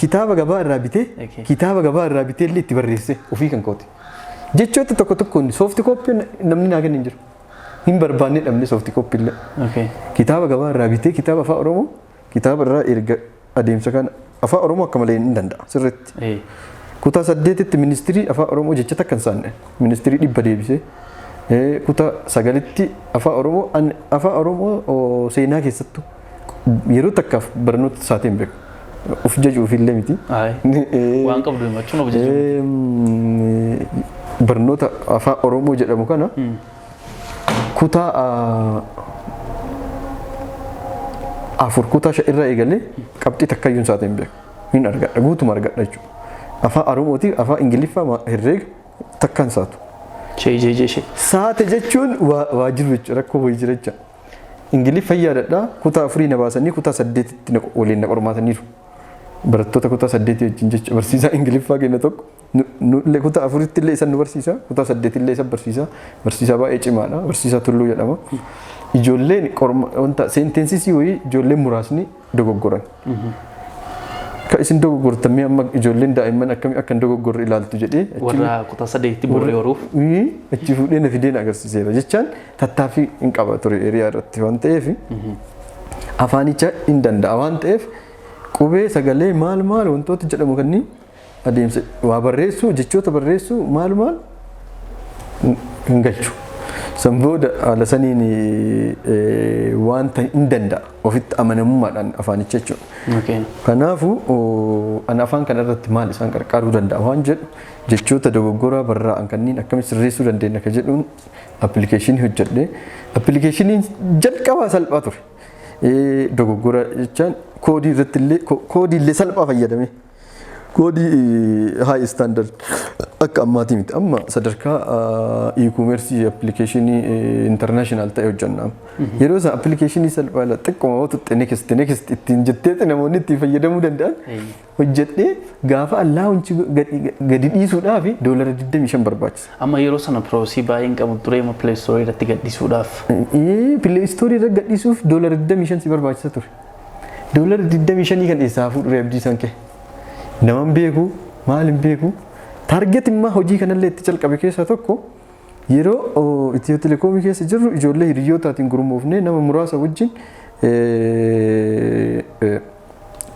[SPEAKER 2] kitaaba gabaa irraa bitee, kitaaba gabaa irraa bitee illee itti barreesse ofii kan kooti. Jechoota tokko tokkoon soft copy namni naa kennu hin jiru. Hin barbaanne dhabne soft copy illee. Kitaaba gabaa irraa bitee, kitaaba afaan Oromoo kitaaba irraa erga adeemsa kana afaan Oromoo akka malee hin danda'a sirriitti. Kutaa 8tti ministirii afaan Oromoo jecha takka hin saanne ministirii 100 deebisee, kutaa 9tti afaan Oromoo, afaan Oromoo seenaa keessattuu yeroo takkaaf barnoota isaatiin beeku. Of jajuuf illee miti.
[SPEAKER 1] Waan qabdu himachuun of jajuu.
[SPEAKER 2] Barnoota afaan Oromoo jedhamu kana kutaa 4, kutaa 5 irraa eegalee qabxii takkayyuu hin saateen beeku. Hin argadha, guutuma argadha jechuudha. Afaan Oromootii, afaan Ingiliffaa, herreega takkaan saatu.
[SPEAKER 1] Shee jee jee shee.
[SPEAKER 2] Saate jechuun waa jiru jechuudha, rakkoo wayii jira jechuudha. Ingiliffa yaadadha, kutaa 4 na baasanii kutaa 8tti waliin na qormaataniiru. Barattoota kutaa 8 wajjin jechuudha. Barsiisaa Ingiliffaa keenya tokko nullee kutaa 4tti illee isan nu barsiisa, kutaa 8 illee isa barsiisa. Barsiisaa baay'ee cimaadha, barsiisaa Tulluu jedhama. Ijoolleen wanta seentensisii wayii ijoolleen muraasni dogoggoran. Ka isin dogoggortan mee amma ijoolleen daa'imman akkamii akka hin dogoggorre ilaaltu jedhee
[SPEAKER 1] Warra kutaa 8tti booree horuuf.
[SPEAKER 2] Achi fuudhee na fidee na agarsiiseera jechaan tattaaffii hin qaba ture hiriyaa irratti waan ta'eef afaanicha hin danda'a waan ta'eef qubee sagalee maal maal wantoota jedhamu kanneen adeemsa waa barreessuu, jechoota barreessuu maal maal hin galchu. San booda haala saniin wanta hin danda'a ofitti amanamummaadhaan afaanicha jechuudha. Kanaafuu ani afaan kana irratti maal isaan qarqaaruu danda'a waan jedhu, jechoota dogoggoraa barraa'an kanneen akkamitti sirreessuu dandeenya ka jedhuun appilikeeshinii hojjedhe. Appilikeeshiniin jalqabaa salphaa ture. Dogoggora jechaan koodii irratti illee, koodii illee salphaa fayyadame. Koodii high standard akka ammaatii miti. Amma sadarkaa e-commerce appilikeeshinii international ta'e hojjenna. Yeroo isaan appilikeeshinii salphaa xiqqoo yoo tutte next next ittiin jetteeti namoonni ittiin fayyadamuu danda'an hojjedhee gaafa allaahunchi gadi dhiisuudhaaf $25 barbaachisa.
[SPEAKER 1] Amma yeroo sana process baay'een qabu ture amma Play Store irratti gadhiisuudhaaf.
[SPEAKER 2] Play Store irratti gadhiisuuf $25 si barbaachisa ture. $25 kan eessaa fuudhu abdii isaan ka'e. Naman beeku, maal hin beeku. Target immoo hojii kanallee itti calqabe keessaa tokko yeroo Itiyoo Telekoomii keessa jirru ijoollee hiriyootaatiin gurmoofnee nama muraasa wajjin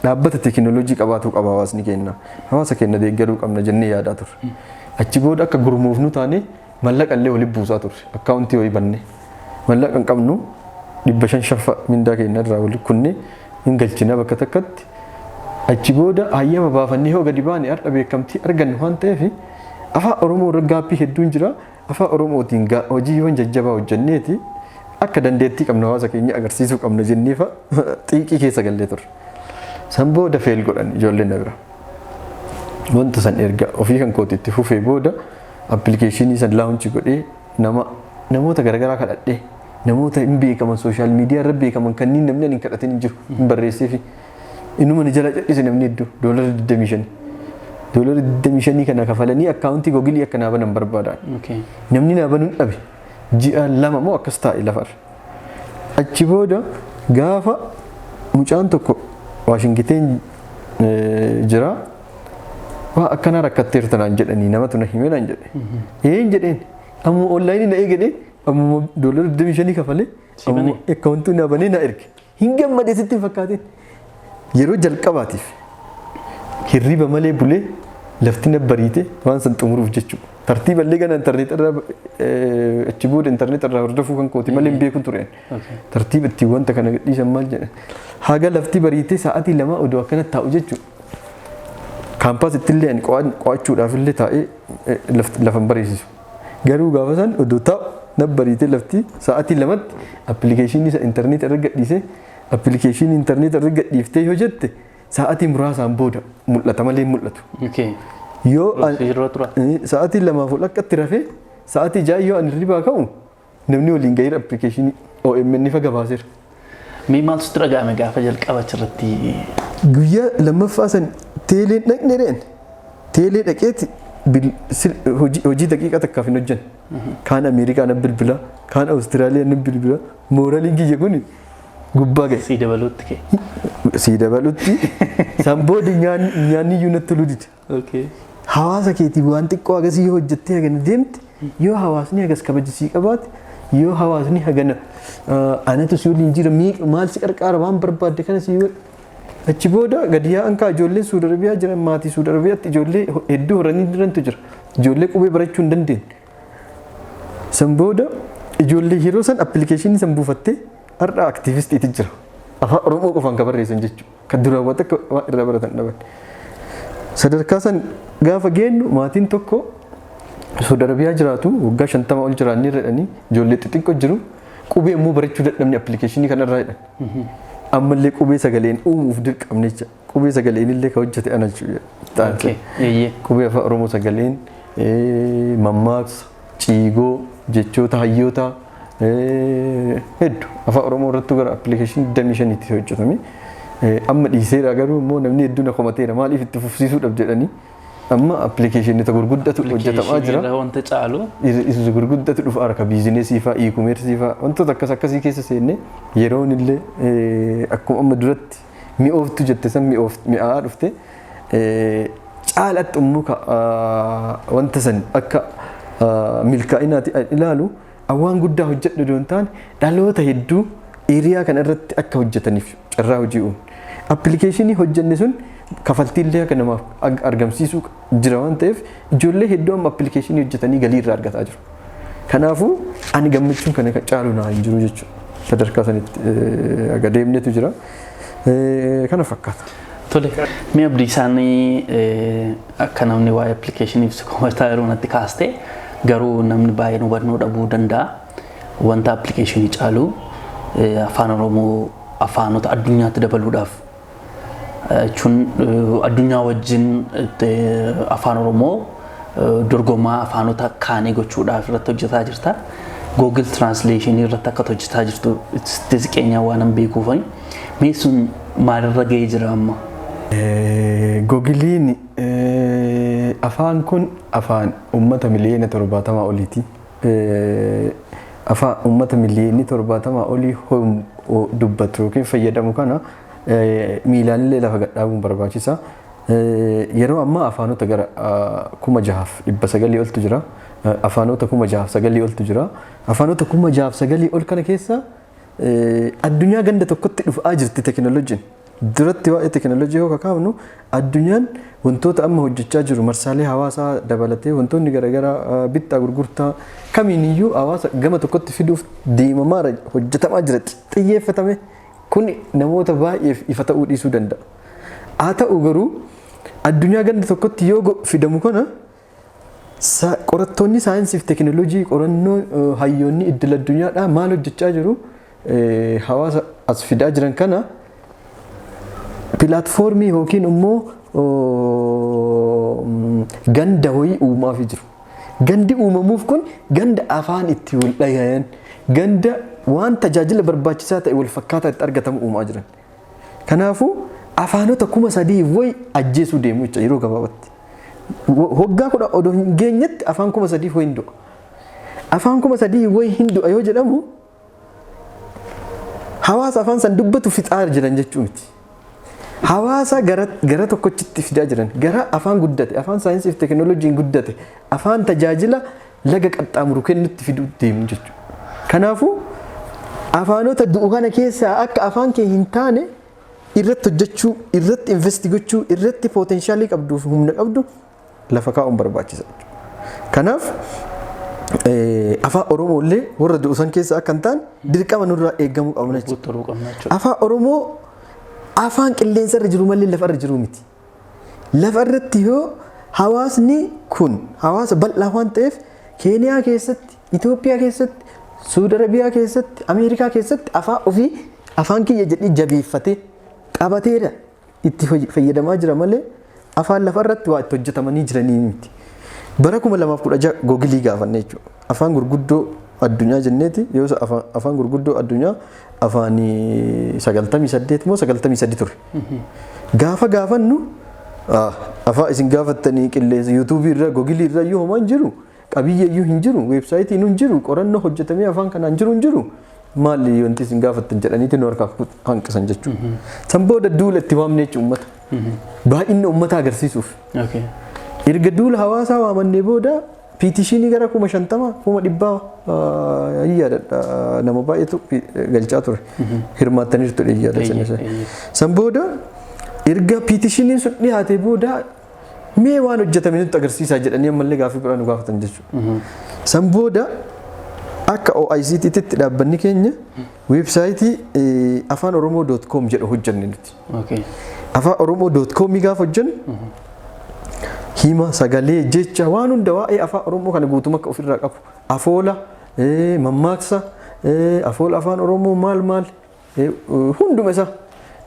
[SPEAKER 2] dhaabbata teekinooloojii qabaatu qaba hawaasni keenya. Hawaasa keenya deeggaruu qabna jennee yaadaa turre. Achi booda akka gurmoofnu taane mallaqa illee walitti buusaa turre. Akkaawuntii wayii banne. Mallaqa hin qabnu, 500 shaffa mindaa keenya irraa walitti kunne hin galchina bakka takkatti. Achi booda hayyama baafannee yoo gadi baane har'a beekamtii argannu waan ta'eef afaan Oromoo irra gaaffii hedduun jira. Afaan Oromootiin hojiiwwan jajjabaa hojjenneeti akka dandeettii qabnu hawaasa keenya agarsiisuu qabna jennee fa xiiqii keessa gallee turre. San booda fail godhan ijoolleen na bira. Wanta san erga ofii kan kooti itti fufee booda appilikeeshinii san launch godhee nama namoota garaagaraa kadhadhee, namoota hin beekaman, social media irra beekaman kanneen namni ani hin kadhatin hin jiru hin barreesseefi. Inuma ni jala cadhise namni hedduu $25. $25 kana kafalanii akkaawuntii Googilii akka naa banan barbaadan. Namni naa banuun dhabe, ji'a 2 moo akkas taa'e lafarra. Achi booda gaafa mucaan tokko Waashingiteen jira. Waa akkanaa rakkatteerta naan jedhanii namatu na hime naan jedhe. Een jedheen, amma onlaayinii na eegale, amma $25 kafalee amma akkaawuntii naa banee na erge. Hin gammade sitti hin fakkaatin. Yeroo jalqabaatiif hirriba malee bulee lafti na bariite waan san xumuruuf jechuudha. Tartiiba illee gana intarneet irraa, achi booda intarneet irraa hordofuu kan kooti malee hin beeku tureen. Tartiiba ittiin wanta kana gadhiisan maal jedhan. Haga lafti bariitee sa'aatii 2 odoo akkana taa'u jechuudha. Kaampaasitti illee ani qo'achuudhaaf illee taa'ee lafa hin bariisisu. Garuu gaafa san odoo taa'u na bariitee lafti sa'aatii 2tti appilikeeshinii isa intarneet irra gadhiisee. Appilikeeshinii intarneet irra gadhiiftee yoo jette sa'aatii muraasaan booda mul'ata malee hin mul'atu. Yoo
[SPEAKER 1] Yeroo tura.
[SPEAKER 2] Sa'aatii 2f ol akkatti rafee sa'aatii 6 yoo ani hirribaa ka'u namni waliin gahiira appilikeeshinii OMN fa gabaaseera.
[SPEAKER 1] Mee maaltu sitti dhaga'ame gaafa jalqaba achirratti?
[SPEAKER 2] Guyyaa lammaffaa san teeleen dhaqne dheen. Teelee dhaqeeti hojii daqiiqaa takkaaf hin hojjenne. Kaan Ameerikaa na bilbila, kaan Awustiraaliyaa na bilbila. Mooraliin kiyya kun gubbaa ga'e.
[SPEAKER 1] Sii dabaluutti ka'e.
[SPEAKER 2] Sii dabalutti san booda nyaanni iyyuu natti toluu dide. Hawaasa keetiif waan xiqqoo agasii yoo hojjettee hagana deemte, yoo hawaasni hagas kabaja sii qabaate, yoo hawaasni hagana anatu si waliin jira, maal si qarqaara, waan barbaadde kana si godhe. Achi booda gadi yaa'an kaa ijoolleen Suudi Arabiyaa jiran, maatii Suudi Arabiyaatti ijoollee hedduu horanii jirantu jira. Ijoollee qubee barachuu hin dandeenye. San booda ijoollee yeroo san appilikeeshinii san buufattee har'a aktiivistiiti jira. Afaan Oromoo qofaan kan barreessan jechuudha. Kan duraan waan takka waan irraa baratan dhaban. Sadarkaa san gaafa geenyu maatiin tokko Suudi Arabiyaa jiraatu, waggaa 50 ol jiraannee jedhanii, ijoollee xixiqqoo jiru, qubee immoo barachuu dadhabne appilikeeshinii kanarraa jedhan. Ammallee qubee sagaleen uumuuf dirqamne jecha. Qubee sagaleen illee kan hojjete ana jechuudha. Qubee afaan Oromoo sagaleen, mammaaksa, ciigoo, jechoota hayyootaa hedduu afaan Oromoo irrattuu gara appilikeeshinii 25tti hojjetame. Amma dhiiseera, garuu immoo namni hedduun komateera, maaliif itti fufsiisuudhaaf jedhanii. Amma appilikeeshinii gurguddatu hojjetamaa jira.
[SPEAKER 1] Wanta caalu.
[SPEAKER 2] Isa gurguddatu dhufa harka business fa'aa, e-commerce fa'aa, wantoota akkas akkasii keessa seennee yeroon illee akkuma amma duratti mi'ooftu jette san mi'aawaa dhufte, caalatti immoo wanta san akka milkaa'inaatti ilaalu, waan guddaa hojjedhu osoo hin taane dhaloota hedduu area kana irratti akka hojjetaniif carraa hojii uumu. Appilikeeshinii hojjenne sun kafaltiillee akka namaaf argamsiisuu jira waan ta'eef, ijoollee hedduu amma appilikeeshinii hojjetanii galii irraa argataa jiru. Kanaafuu ani gammachuun kana caalu naa hin jiru jechuudha. Sadarkaa sanitti aga deemnetu jira. Kana fakkaata.
[SPEAKER 1] Tole, mee abdii isaanii akka namni waa'ee appilikeeshinii ibsu komataa yeroo natti kaaste, garuu namni baay'een hubannoo dhabuu danda'a. Wanta appilikeeshinii caalu afaan Oromoo afaanota addunyaatti dabaluudhaaf jechuun addunyaa wajjin afaan Oromoo dorgomaa afaanota kaanii gochuudhaaf irratti hojjetaa jirta. Google Translation irratti akka hojjetaa jirtu itti siqeenyaa waan hin beekuuf, mee sun maalirra ga'ee jira amma?
[SPEAKER 2] Googiliin afaan kun afaan uummata miliyoona 70 oliiti. Afaan uummata miliyoonni 70 olii dubbatu yookiin fayyadamu kana miilaanillee lafa gadhaabuun barbaachisa. Yeroo ammaa afaanota gara 6,900 oltu jira. Afaanota 6,009 oltu jira. Afaanota 6,009 ol kana keessa addunyaa ganda tokkotti dhufaa jirti teekinooloojiin. Duratti waa'ee teekinooloojii yoo kakaafnu, addunyaan wantoota amma hojjechaa jiru, marsaalee hawaasaa dabalatee wantoonni garaagaraa, bittaa gurgurtaa kamiiniyyuu hawaasa gama tokkotti fiduuf deemamaa hojjetamaa jira xiyyeeffatame. Kun namoota baay'eef ifa ta'uu dhiisuu danda'a. Haa ta'u garuu addunyaa ganda tokkotti yoo fidamu kana, qorattoonni saayinsii fi teekinooloojii, qorannoo hayyoonni idil addunyaadhaa maal hojjechaa jiru? Hawaasa as fidaa jiran kana platform yookiin immoo ganda wayii uumaafii jiru. Gandi uumamuuf kun ganda afaan itti wal dhagayan, ganda waan tajaajila barbaachisaa ta'e wal fakkaataa itti argatamu uumaa jiran. Kanaafuu afaanota 3,000 wayi ajjeesuu deemu jecha yeroo gabaabatti. Waggaa 10 odoo hin geenyetti afaan 3,000 wayi hin du'a. Afaan 3,000 wayi hin du'a yoo jedhamu, hawaasa afaan san dubbatu fixaa jiran jechuu miti. Hawaasa gara tokkochitti fidaa jiran, gara afaan guddate, afaan saayinsii fi teekinooloojiin guddate, afaan tajaajila laga qaxxaamuru kennutti fiduu deemu jechuudha. Kanaafuu afaanota du'u kana keessaa akka afaan kee hin taane irratti hojjechuu, irratti invest gochuu, irratti potential qabduu fi humna qabdu lafa kaa'uun barbaachisa. Kanaaf afaan Oromoo illee warra du'u san keessa akka hin taane dirqama nurraa eegamuu qabna jechuudha. Afaan Oromoo afaan qilleensa irra jiru malee lafa irra jiru miti. Lafa irratti yoo hawaasni kun hawaasa bal'aa waan ta'eef, Keeniyaa keessatti, Itoophiyaa keessatti, Suudi Arabiyaa keessatti, Ameerikaa keessatti afaan ofii afaan kiyya jedhee jabeeffatee qabateera itti fayyadamaa jira malee afaan lafa irratti waa itti hojjetamanii jiranii miti. Bara 2016 Googilii gaafanne jechuudha. Afaan gurguddoo addunyaa jenneeti, yoo afaan gurguddoo addunyaa afaan 98 moo 93 ture. Gaafa gaafannu, afaan isin gaafattanii qilleensa yuutuubii irra, Googilii irra iyyuu homaa hin jiru. Qabiyyee iyyuu hin jiru, weebsaayitiin hin jiru, qorannoo hojjetamee afaan kanaan jiru hin jiru. Maali wanti isin gaafattan jedhaniiti nu harkaa hanqisan jechuudha. San booda duula itti waamne jechuudha uummata. Baay'inni uummata agarsiisuuf. Erga duula hawaasaa waamannee booda petition gara 50,000, 100,000 yaadadha, nama baay'eetu galchaa ture. Hirmaattaniirtu yaada. San booda erga petitioniin sun dhiyaate booda, mee waan hojjetame nutti agarsiisaa jedhanii ammallee gaaffii biraa nu gaafatan jechuudha. San booda akka OICTtti dhaabbanni keenya weebsaayitii afaanoromoo.com jedhu hojjenne nuti. Afaanoromoo.com gaafa hojjennu, hima, sagalee, jecha, waan hunda waa'ee afaan Oromoo kana guutummaa akka ofirraa qabu, afoola, mammaaksa, afoola afaan Oromoo, maal maal hunduma isaa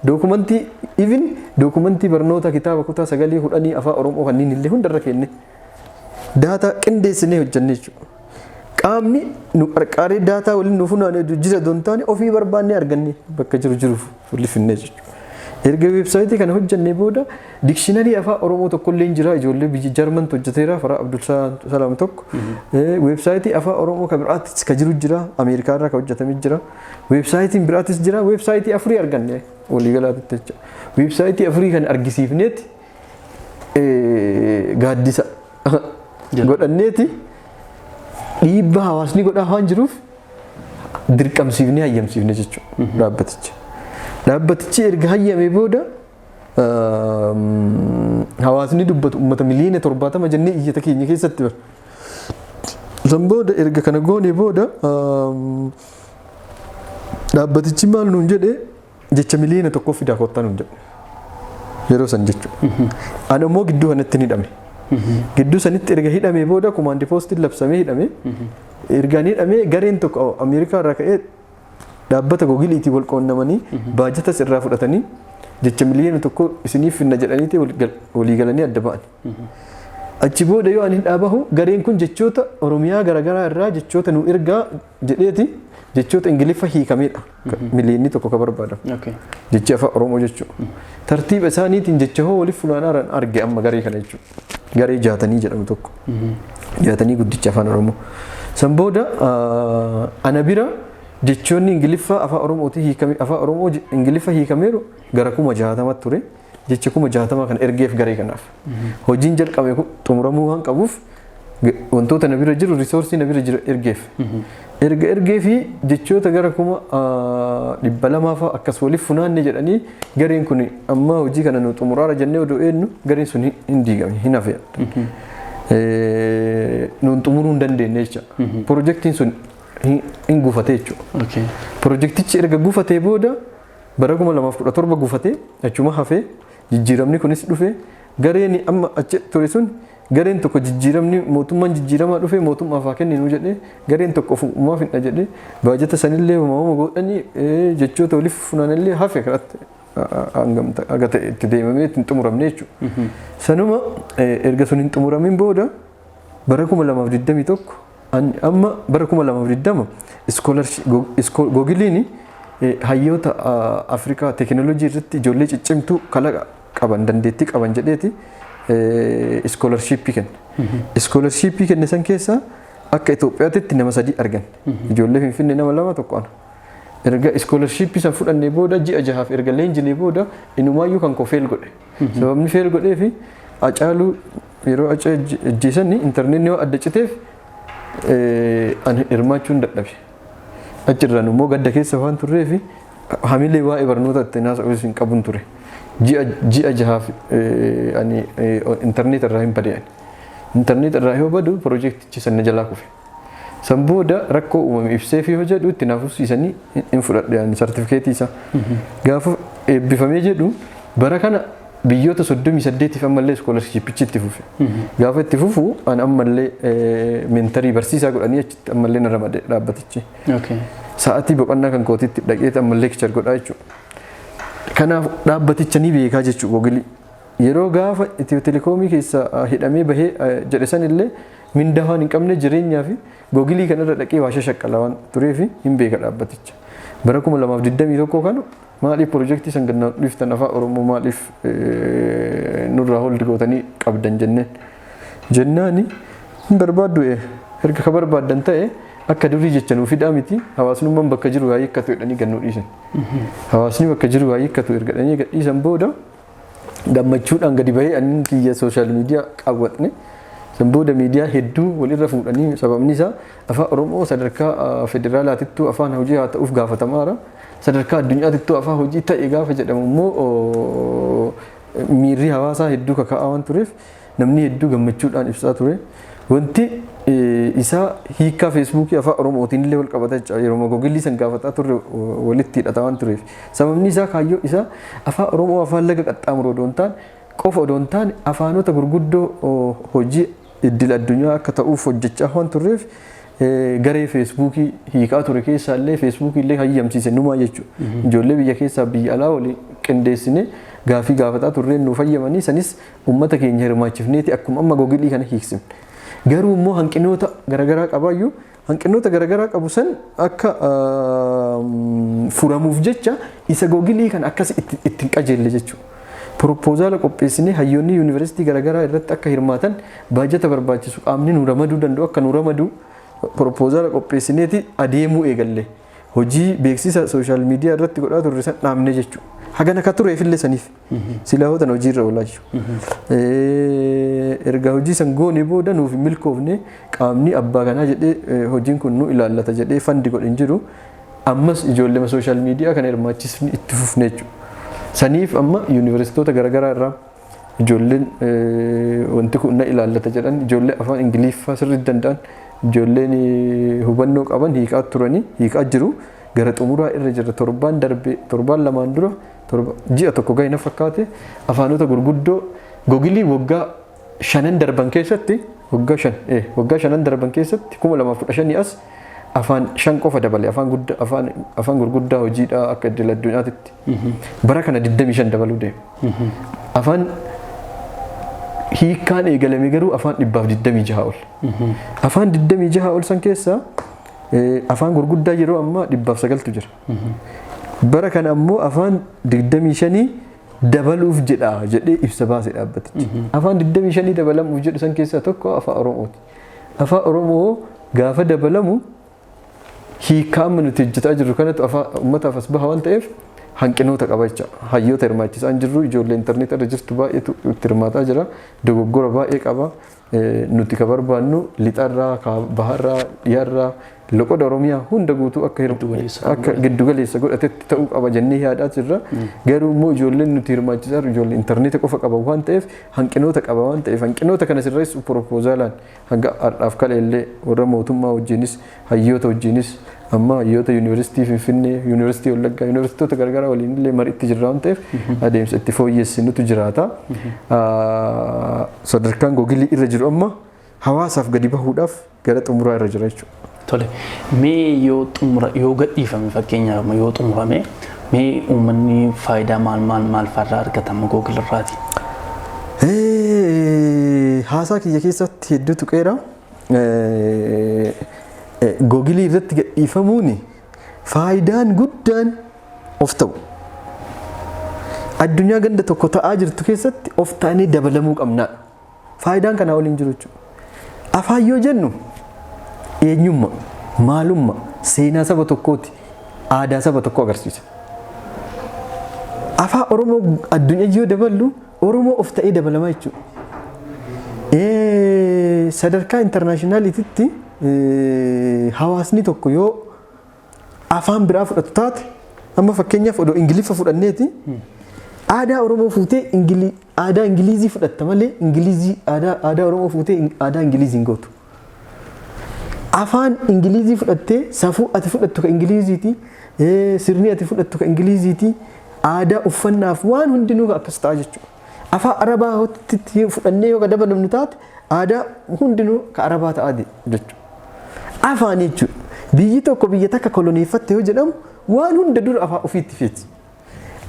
[SPEAKER 2] Dookumantii, even dookumantii barnoota kitaaba kutaa 9, 10 afaan Oromoo kanneen illee hundarra kenne, daataa qindeessinee hojjenne jechuudha. Qaamni nu qarqaaree daataa waliin nu funaanee jira don taane, ofii barbaannee arganne bakka jiru jiruuf waliif jechuudha. Erga weebsaayitii kana hojjennee booda dictionary afaan Oromoo tokko illee jira, ijoollee biyya Jarmantu hojjeteera, Faraa Abdulsalaam tokko. Weebsaayitii afaan Oromoo kan biraattis ka jiru jira, Ameerikaa irraa ka hojjetamee jira. Weebsaayitiin biraatis jira, weebsaayitii afurii arganne waliigalaatti jecha. Weebsaayitii afurii kan argisiifneeti gaaddisa godhanneeti dhiibbaa hawaasni godhaa waan jiruuf dirqamsiifnee hayyamsiifne jechuudha dhaabbaticha. Dhaabbatichi erga hayyamee booda, hawaasni dubbatu uummata miliyoona 70 jennee iyyata keenya keessatti bara. San booda, erga kana goonee booda, dhaabbatichi maal nuun jedhee, jecha miliyoona 1 fidaa kottaa nuun jedhe. Yeroo san jechuudha. Ani immoo gidduu kanatti ni hidhame. Gidduu sanitti erga hidhamee booda command postiin labsamee hidhame. Erga ni hidhamee gareen tokko Ameerikaa irraa ka'ee dhaabbata Googiliitii wal quunnamanii baajatas irraa fudhatanii jecha miliyoona 1 isiniif finna jedhaniiti walii galanii adda ba'an. Achi booda yoo ani hidhaa bahu, gareen kun jechoota Oromiyaa garaagaraa irraa jechoota nu ergaa jedheeti, jechoota Ingiliffa hiikamedha. Miliyoonni 1 ka barbaadamu. Jechi afaan Oromoo jechuudha. Tartiiba isaaniitiin jecha hoo waliif funaanaa arge amma garee kana jechuudha. Garee Jaatanii jedhamu tokko. Jaatanii guddicha afaan Oromoo. San booda ana bira jechoonni Ingiliffaa afaan Oromootiin hiikame, afaan Oromoo Ingiliffa hiikameeru gara 60,000 ture. Jecha 60,000 kana ergeef garee kanaaf. Hojiin jalqabe xumuramuu waan qabuuf wantoota na bira jiru, resource na bira jiru ergeef. Erga ergee fi jechoota gara 200,000 fa'a akkas waliif funaanne jedhanii, gareen kun amma hojii kana nu xumuraara jennee odoo eenyu, gareen sun hin diigame, hin hafe. Nuun xumuruu hin dandeenye jecha. Pirojektiin sun hin gufate jechuudha. Pirojektichi erga gufatee booda, bara 2017 gufatee achuma hafee, jijjiiramni kunis dhufe. Gareen amma achi ture sun, gareen tokko jijjiiramni mootummaan jijjiiramaa dhufe mootummaaf haa kenninu jedhee, gareen tokko ofumaaf hin jedhee, baajata sanillee uumama godhanii jechoota waliif funaanillee hafe kanatti hangam haga ta'e itti deemamee ittiin xumuramne jechuudha. Sanuma erga sun hin xumuramin booda bara 2021, amma bara 2020 Googiliin hayyoota Afrikaa teekinooloojii irratti ijoollee ciccimtuu kalaqa qaban, dandeettii qaban jedheeti iskoolarshiippii kenne. Iskoolarshiippii kenne san keessaa akka Itoophiyaatti nama sadii argan. Ijoollee Finfinnee nama lama, tokko ana. Erga iskoolarshiippii san fudhannee booda ji'a 6f erga leenjinee booda inumaayyuu kan koo fail godhe. Sababni fail godhee fi Acaaluu yeroo ajjeesan intarneetni waan adda citeef ani hirmaachuun dadhabe. Achirraan immoo gadda keessa waan turreef hamilee waa'ee barnoota itti haasa'uus hin qabun ture. Ji'a 6f ani intarneet irraa hin bade. Intarneet irraa yoo badu piroojeektichi sana jalaa kufe. San booda rakkoo uumame ibsee fi yoo jedhu itti naaf fufsiisanii hin fudhadhe ani sartifikeetii isaa. Gaafa eebbifamee jedhu bara kana biyyoota 38f ammallee iskoolarshiippichi itti fufe. Gaafa itti fufu ani ammallee mentor barsiisaa godhanii achitti ammallee na ramade dhaabbatichi. Sa'aatii boqonnaa kan kootiitti dhaqeet ammallee lecture godhaa jechuudha. Kanaaf dhaabbaticha ni beekaa jechuudha Googilii. Yeroo gaafa Itiyoo Telekoomii keessa hidhamee bahee jedhe sanillee mindaa waan hin qabne jireenyaa fi Googilii kanarra dhaqee waa shashaqqala waan tureef hin beeka dhaabbaticha. Bara 2021 kana maaliif piroojeektii san gannaa dhuftan, afaan Oromoo maaliif nurraa hold gootanii qabdan jenneen. Jennaani hin barbaaddu, erga ka barbaaddan ta'e akka durii jecha nuu fidaa miti, hawaasnummaan bakka jiru haa hiikkatu jedhanii gannuu dhiisan. Hawaasni bakka jiru haa hiikkatu erga jedhanii gadhiisan booda gammachuudhaan gadi bahee ani kiyya social media qaawwatne. San booda miidiyaa hedduu walirra fuudhanii, sababni isaa afaan Oromoo sadarkaa federaalaatittuu afaan hojii haa ta'uuf gaafatamaara. Sadarkaa addunyaatittuu afaan hojii ta'e gaafa jedhamu immoo miirri hawaasaa hedduu kaka'aa waan tureef namni hedduu gammachuudhaan ibsaa ture. Wanti isaa hiikkaa Feesbuukii afaan Oromootiin illee wal qabata jecha, yeroo Googilii san gaafataa turre walitti hidhata waan tureef. Sababni isaa kaayyoo isaa afaan Oromoo afaan laga qaxxaamuru odoo hin taane qofa odoo hin taane afaanota gurguddoo hojii idil addunyaa akka ta'uuf hojjechaa waan turreef Garee Feesbuukii hiikaa ture keessaa illee Feesbuukii illee hayyamsiise numaa jechuudha. Ijoollee biyya keessaa biyya alaa waliin qindeessine gaafii gaafataa turreen nuuf hayyamanii, sanis uummata keenya hirmaachifneeti akkuma amma Googilii kana hiiksifne. Garuu immoo hanqinoota garaagaraa qabaayyuu, hanqinoota garaagaraa qabu san akka furamuuf jecha isa Googilii kana akkas ittiin qajeelle jechuudha. Proposal qopheessinee hayyoonni yuunivarsiitii garaagaraa irratti akka hirmaatan, baajata barbaachisu qaamni nu ramaduu danda'u akka nu ramadu proposal qopheessineeti adeemuu eegalle. Hojii beeksisa social media irratti godhaa turre san dhaabne jechuudha. Hagana akka tureefillee saniif silaa hootan hojiirra oolaa jechuudha. Erga hojii san goone booda nuuf hin milkoofne. Qaamni abbaa kanaa jedhee hojiin kun nu ilaallata jedhee fund godhe hin jiru. Ammas ijoollee social media kana hirmaachisni itti fufne jechuudha. Saniif amma yuunivarsiitoota garaagaraa irraa ijoolleen wanti kun na ilaallata jedhan, ijoollee afaan Ingiliffaa sirriitti danda'an, ijoolleen hubannoo qaban hiikaa turanii hiikaa jiru. Gara xumuraa irra jira. Torbaan darbe, torbaan lamaan dura, ji'a tokko gahe na fakkaate, afaanota gurguddoo Googilii waggaa shanan darban keessatti, waggaa 5, waggaa shanan darban keessatti, 2015 as afaan 5 qofa dabale, afaan guddaa, afaan gurguddaa hojiidhaa akka idil addunyaatitti. Bara kana 25 dabaluu deema. Afaan hiikkaan eegalame garuu afaan 126 ol. Afaan 26 ol san keessaa afaan gurguddaa yeroo ammaa 109tu jira. Bara kana ammoo afaan 25 dabaluuf jedha jedhee ibsa baase dhaabbatichi. Afaan 25 dabalamuuf jedhu san keessaa tokko afaan Oromooti. Afaan Oromoo gaafa dabalamu hiikkaa amma nuti hojjetaa jirru kanatu afaan uummataaf as baha waan ta'eef hanqinoota qaba jecha. Hayyoota hirmaachisaa hin jirru, ijoollee intarneetii irra jirtu baay'eetu itti hirmaataa jira. Dogoggora baay'ee qaba. Nuti ka barbaannu lixarraa, baharraa, dhiyaarraa, loqoda Oromiyaa hunda guutuu akka giddugaleessa godhatetti ta'uu qaba jennee yaadaa jirra. Garuu immoo ijoolleen nuti hirmaachisaa jirru ijoollee intarneeta qofa qaban waan ta'eef, hanqinoota qaba waan ta'eef, hanqinoota kana sirreessu proposalaan hanga har'aaf kaleellee warra mootummaa wajjinis, hayyoota wajjinis, amma hayyoota yuunivarsiitii Finfinnee, yuunivarsiitii Wallaggaa, yuunivarsiitoota garagaraa waliin illee mariitti jirra waan ta'eef adeemsa itti fooyyessinutu jiraata. Sadarkaan Googilii irra jiru amma hawaasaaf gadi bahuudhaaf gara xumuraa irra jira jechuudha.
[SPEAKER 1] Tole, mee yoo xumura, yoo gadhiifame, fakkeenyaaf yoo xumurame, mee uummanni faayidaa maal maal maal fa'aa argatama Googil irraati?
[SPEAKER 2] Haasaa kiyya keessatti hedduu tuqeera. Googilii irratti gadhiifamuun faayidaan guddaan of ta'u. Addunyaa ganda tokko ta'aa jirtu keessatti of ta'anii dabalamuu qabnaadha. Faayidaan kanaa waliin jiru jechuudha. Afaan yoo jennu eenyummaa, maalummaa, seenaa saba tokkooti, aadaa saba tokkoo agarsiisa. Afaan Oromoo addunyaa yoo daballu Oromoo of ta'ee dabalamaa jechuudha. Sadarkaa internationalititti hawaasni tokko yoo afaan biraa fudhatu taate, amma fakkeenyaaf odoo Ingiliffa fudhanneeti, aadaa Oromoo fuutee aadaa Ingilizii fudhatta malee Ingilizii aadaa Oromoo fuutee aadaa Ingilizii hin gootu. Afaan Ingilizii fudhattee safuu ati fudhattu ka Ingiliziiti, sirni ati fudhattu ka Ingiliziiti, aadaa uffannaaf waan hundinuu akkas ta'a jechuudha. Afaan Arabaa fudhannee yoo ka dabalamnu taate aadaa hundinuu ka Arabaa ta'a jechuudha. Afaan jechuudha. Biyyi tokko biyya takka koloneeffatte yoo jedhamu waan hunda dura afaan ofiitti feeti.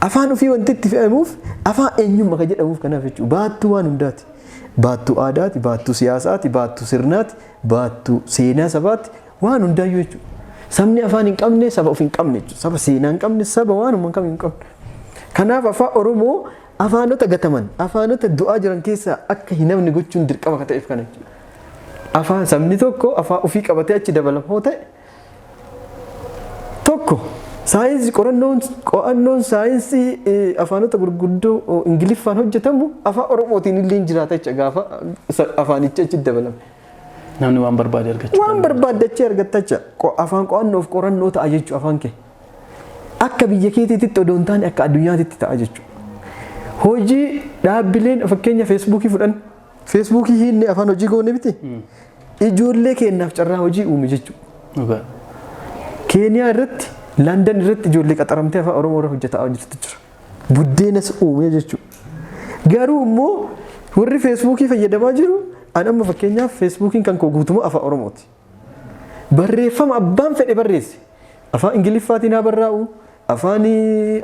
[SPEAKER 2] Afaan ofii wanti itti fe'amuuf afaan eenyummaa kan jedhamuuf kanaaf jechuudha. Baattuu waan hundaati. Baattuu aadaati, baattuu siyaasaati, baattuu sirnaati, baattuu seenaa sabaati, waan hundaayyuu jechuudha. Sabni afaan hin qabne saba of hin qabne jechuudha. Saba seenaa hin qabne, saba waanuma hin qabne. Kanaaf afaan Oromoo afaanota gataman, afaanota du'aa jiran keessaa akka hin hafne gochuun dirqama akka ta'eef kana jechuudha. Afaan sabni tokko afaan ofii qabatee achi dabalamoo ta'e tokko saayinsii qorannoon qo'annoon saayinsii afaanota gurguddoo Ingiliffaan hojjetamu afaan Oromootiin illee jiraata jecha gaafa afaanicha achi dabalame.
[SPEAKER 1] Namni waan barbaade argachuu
[SPEAKER 2] Waan barbaadde achi argatta jecha, afaan qo'annoof qorannoo ta'a jechuudha afaan kee. Akka biyya keetiitti odoo hin taane akka addunyaatitti ta'a jechuudha. Hojii dhaabbileen fakkeenya Feesbuukii fudhan. Feesbuukii hiinne afaan hojii goone miti. Ijoollee keenyaaf carraa hojii uume jechuudha. Keeniyaa irratti, London irratti ijoollee qaxaramtee afaan Oromoo irra hojjetaa jirtu jira. Buddeenas uume jechuudha. Garuu immoo warri Feesbuukii fayyadamaa jiru, an amma fakkeenyaaf Feesbuukiin kan koo guutumaa afaan Oromooti. Barreeffama abbaan fedhe barreesse. Afaan Ingiliffaatiin haa barraa'u, afaan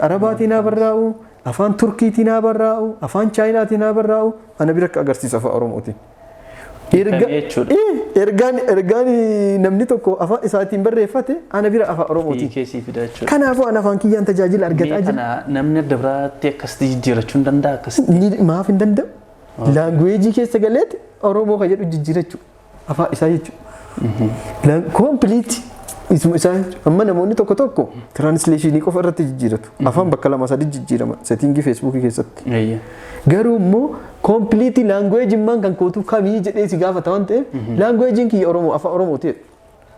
[SPEAKER 2] Arabaatiin haa barraa'u, afaan Turkiitiin haa barraa'u, afaan Chaayinaatiin haa barraa'u, ana bira akka agarsiisu afaan Oromootiin. Ergaan namni tokko afaan isaatiin barreeffate ana bira afaan Oromootiin. Kanaafuu ana afaan kiyyaan tajaajila argataa jira.
[SPEAKER 1] Namni adda biraatti akkasitti jijjiirachuu hin danda'a akkasitti?
[SPEAKER 2] Maaf hin danda'u? Language keessa galeeti Oromoo kan jedhu jijjiirachuu afaan isaa jechuudha. Complete isuma isaa amma namoonni tokko tokko translation qofa irratti jijjiiratu. Afaan bakka lama sadi jijjiirama setting Feesbuukii keessatti. Garuu immoo complete language immaan kan kootu kamii jedhee si gaafata waan ta'eef language kiyya Oromoo afaan Oromooti.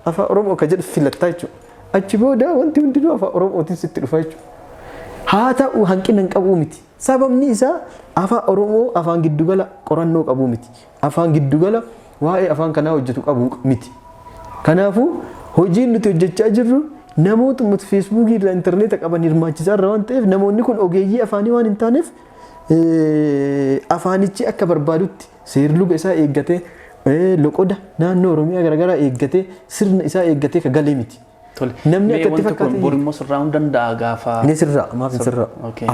[SPEAKER 2] Afaan Oromoo kan jedhu filattaa jechuudha. Achi booda wanti hundinuu afaan Oromootiin sitti dhufa jechuudha. Haa ta'u hanqina hin qabu miti. Sababni isaa afaan Oromoo afaan giddugala qorannoo qabu miti. Afaan giddugala waa'ee afaan kanaa hojjetu qabu miti. Kanaafuu hojiin nuti hojjechaa jirru namoota Feesbuukii irraa intarneeta qaban hirmaachisaa irra waan ta'eef namoonni kun ogeeyyii afaanii waan hin taaneef afaanichi akka barbaadutti seerluga isaa eeggatee loqoda naannoo Oromiyaa garaagaraa eeggatee sirna isaa eeggatee ka galee miti.
[SPEAKER 1] Namni akka itti fakkaate. Bor immoo sirraa'uu danda'a gaafa.
[SPEAKER 2] Ni sirraa, maaf hin sirraa?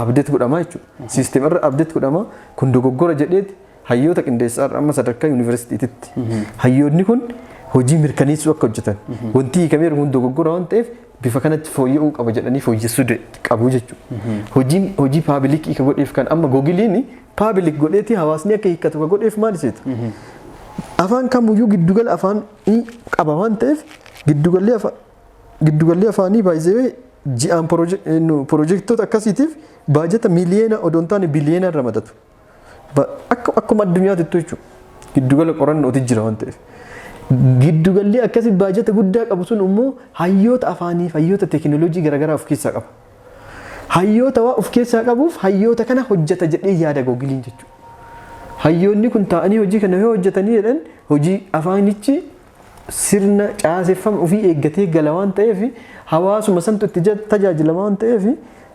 [SPEAKER 2] Update godhamaa jechuudha. Siisteemarra update godhamaa kun dogoggora jedheeti hayyoota qindeessaa irra amma sadarkaa yuunivarsiitiitti. Hayyoonni kun hojii mirkaneessuu akka hojjetan. Wanti hiikameeru kun dogoggora waan ta'eef bifa kanatti fooyya'uu qaba jedhanii fooyyessuu qabu jechuudha. Hojiin hojii public ka godheef kan amma Googiliin public godheeti hawaasni akka hiikkatu ka godheef maal iseetu? Afaan kamiyyuu giddugala afaan qaba waan ta'eef giddugalli afaanii baay'ee ji'aan piroojektota akkasiitiif baajata miiliyoona odoo hin taane biliyoonaan ramadatu. Akkuma addunyaatti jechuudha. Giddugala qorannootu jira waan ta'eef. Giddugalli akkasii baajata guddaa qabu sun immoo hayyoota afaanii hayyoota teekinooloojii garaagaraa of keessaa qaba. Hayyoota waa of keessaa qabuuf hayyoota kana hojjeta jedhee yaada Googiliin jechuudha. Hayyoonni kun taa'anii hojii kana yoo hojjetanii jedhan hojii afaanichi sirna caaseffama ofii eeggatee gala waan ta'eef hawaasuma santu itti tajaajilama waan ta'eef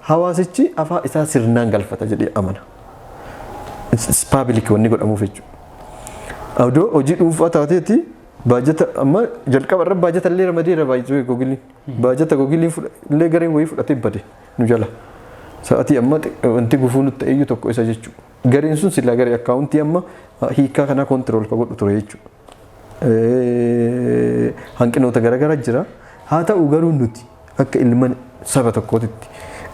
[SPEAKER 2] hawaasichi afaan isaa sirnaan galfata jedhee amana. Public wanni godhamuuf jechuudha. Odoo hojii dhuunfaa taateeti baajata amma jalqaba irra baajata illee ramadeera baay'ee Googiliin. Baajata Googiliin illee gareen wayii fudhatee bade nu jala. Sa'aatii amma wanti gufuu nutti ta'eyyuu tokko isa jechuudha. Gareen sun silaa garee account amma hiikaa kanaa control ka godhu ture jechuudha. Hanqinoota garaagaraa jira. Haa ta'u garuu nuti akka ilma saba tokkootitti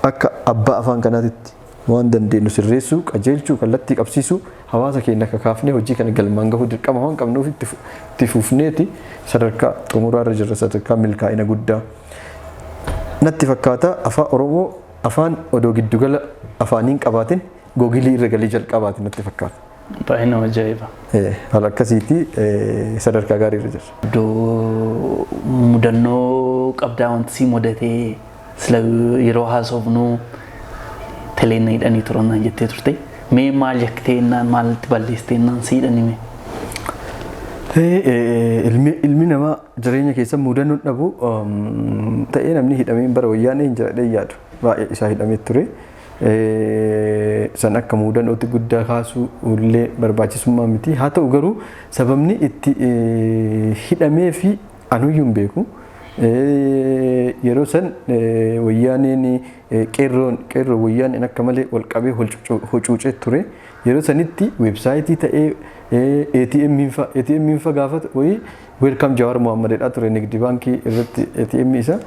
[SPEAKER 2] akka abbaa afaan kanaatitti waan dandeenyu sirreessuu, qajeelchuu, kallattii qabsiisuu, hawaasa keenya akka kaafnee hojii kana galmaan gahuu dirqama waan qabnuuf itti fufneeti sadarkaa xumuraarra jirra, sadarkaa milkaa'ina guddaa. Natti fakkaata afaan Oromoo afaan odoo giddugala afaaniin qabaatin Googilii irra galii jalqabaati natti fakkaata.
[SPEAKER 1] Baay'ee nama ajaa'iba.
[SPEAKER 2] Haala akkasiitti sadarkaa gaarii irra jirra.
[SPEAKER 1] Iddoo mudannoo qabdaa wanti si mudatee sila yeroo haasofnu teleen na hidhanii turan naan jettee turte. Mee maal jaktee naan maalitti balleessitee naan si hidhanii mee?
[SPEAKER 2] Ilmi namaa jireenya keessa mudannoo dhabu ta'ee namni hidhamee bara wayyaanee hin jiradhee yaadu. Baay'ee isaa hidhamee ture. San akka mudannootti guddaa kaasuu illee barbaachisummaa miti. Haa ta'u garuu sababni itti hidhamee fi anuyyuu hin beeku. Yeroo san wayyaaneen qeerroo wayyaaneen akka malee wal qabee hucuucee ture. Yeroo sanitti website ta'ee ATM fa gaafata wayii "Welcome Jawaar Mohaammed" ture Nigdi Baankii irratti ATM isa.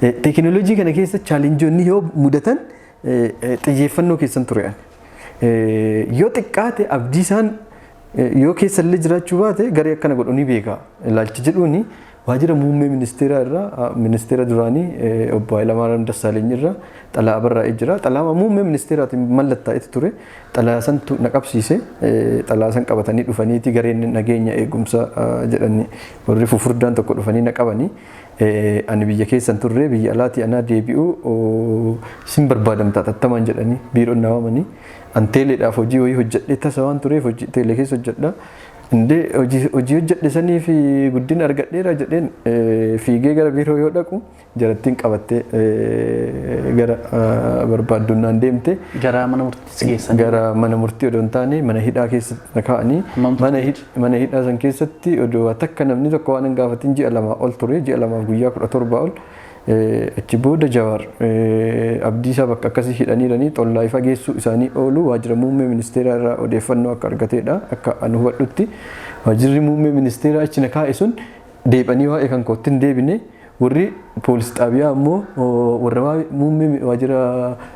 [SPEAKER 2] Teekinooloojii kana keessa challengeoonni yoo mudatan xiyyeeffannoo keessan ture. Yoo xiqqaate Abdiisaan yoo keessallee jiraachuu baate garee akkana godhu ni beeka. Ilaalchi jedhuuni waajjira muummee ministeeraa irraa ministeera duraanii obbo Hayilamaariyaam Dassaaleeny irraa xalayaa barraa'ee jira. Xalayaa muummee ministeeraatiin mallattaa'etu ture. Xalayaa santu na qabsiise. Xalayaa san qabatanii dhufaniiti gareen nageenya eegumsa jedhanii warri fufurdaan tokko dhufanii na qabanii. Ani biyya keessan turre, biyya alaatii anaa deebi'u sin barbaadamta tattamaan jedhanii biiroon na waamanii. An teeleedhaaf hojii wayii hojjedhee tasa waan tureef hojii teelee keessa hojjedha. Indee hojii hojjedhe sanii fi guddina argadheera jedheen fiigee gara biiroo yoo dhaqu jarattiin qabattee gara barbaaddunnaan deemte.
[SPEAKER 1] Gara mana murtiitti geessan.
[SPEAKER 2] Gara mana murtii odoo hin taane mana hidhaa keessa na kaa'anii mana hidhaa san keessatti odoo takka namni tokko waan hin gaafatin ji'a 2 ol ture, ji'a 2 guyyaa 17 ol. Achi booda Jawaar Abdiisaa bakka akkasii hidhaniiranii xollaa ifa geessuu isaanii oolu waajjira muummee ministeeraa irraa odeeffannoo akka argateedha. Akka ani hubadhutti waajjirri muummee ministeeraa achi na kaa'e sun deebanii waa'ee kan kootti hin deebine. Warri poolis xaabiyaa ammoo warra muummee waajjira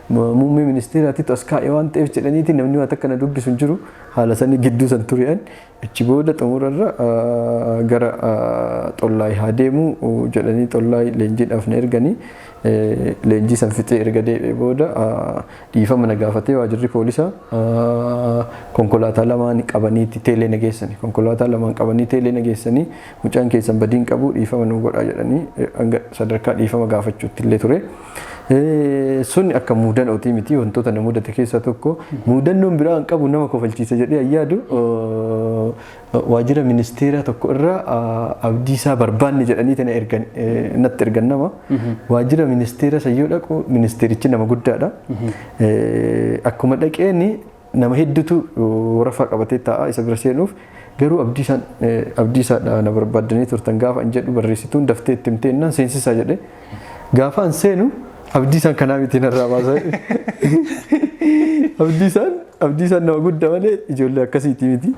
[SPEAKER 2] muummee ministeeraatitti as kaa'e waan ta'eef jedhaniiti namni waan takka na dubbisu hin jiru. Haala sanii gidduu san ture'an achi booda xumurarra gara xollaa haa deemu jedhanii xollaa leenjiidhaaf na erganii leenjii san fixee erga deebi'ee booda dhiifama na gaafatee waajjirri poolisaa konkolaataa lamaan qabaniiti teelee na geessani. Konkolaataa lamaan qabanii teelee na geessanii mucaan keessan badiin qabu dhiifama nu godhaa jedhanii hanga sadarkaa dhiifama gaafachuutti illee ture. Sun akka muudannootii miti, wantoota na mudate keessaa tokko. Muudannoon biraa hin qabu nama kofalchiisa jedhee yaadu waajjira ministeera tokko irraa Abdiisaa barbaanne jedhanii tana ergan natti ergan nama. Waajjira ministeera san yoo dhaqu ministeerichi nama guddaadha. Akkuma dhaqeen nama hedduutu warafaa qabatee taa'a isa bira seenuuf. Garuu Abdiisaadha na barbaaddanii turtan gaafa an jedhu barreessituun daftee itti himtee innaan seensisaa jedhe. Gaafa an seenu Abdiisaan kanaa miti narraa baasaa. Abdiisaan nama guddaa malee ijoollee akkasiiti miti.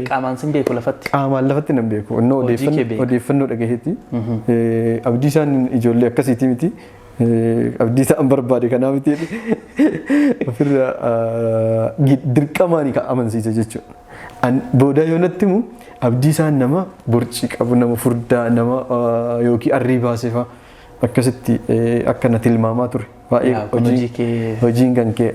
[SPEAKER 1] Qaamaan sin beeku lafatti?
[SPEAKER 2] Qaamaan lafatti nan beeku. Innoo odeeffannoo dhagaheeti. Abdiisaan ijoollee akkasiiti miti. Abdiisaan barbaade kanaa miti. Ofirra dirqamaan kan amansiise jechuudha. Booda yoo natti himu Abdiisaan nama borcii qabu, nama furdaa, nama yookiin arrii baasee fa'a akkasitti akka na tilmaamaa ture. Baay'ee hojiin kan kee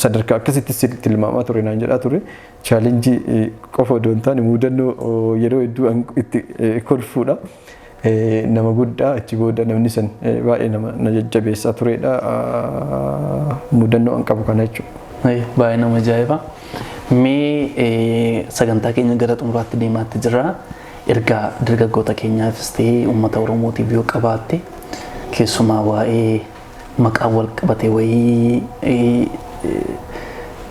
[SPEAKER 2] sadarkaa akkasitti tilmaamaa ture naan jedhaa ture. Chaalenjii qofa odoo hin taane muudannoo yeroo hedduu itti kolfuudha. Nama guddaa achi booda namni san baay'ee nama na jajjabeessaa turedha. Muudannoo an qabu kana jechuudha.
[SPEAKER 1] Baay'ee nama ajaa'iba. Mee sagantaa keenya gara xumuraatti deemaatti jirra. Ergaa dargaggoota keenyaafis ta'ee uummata Oromootiif yoo qabaatte keessumaa waa'ee maqaan wal qabate wayii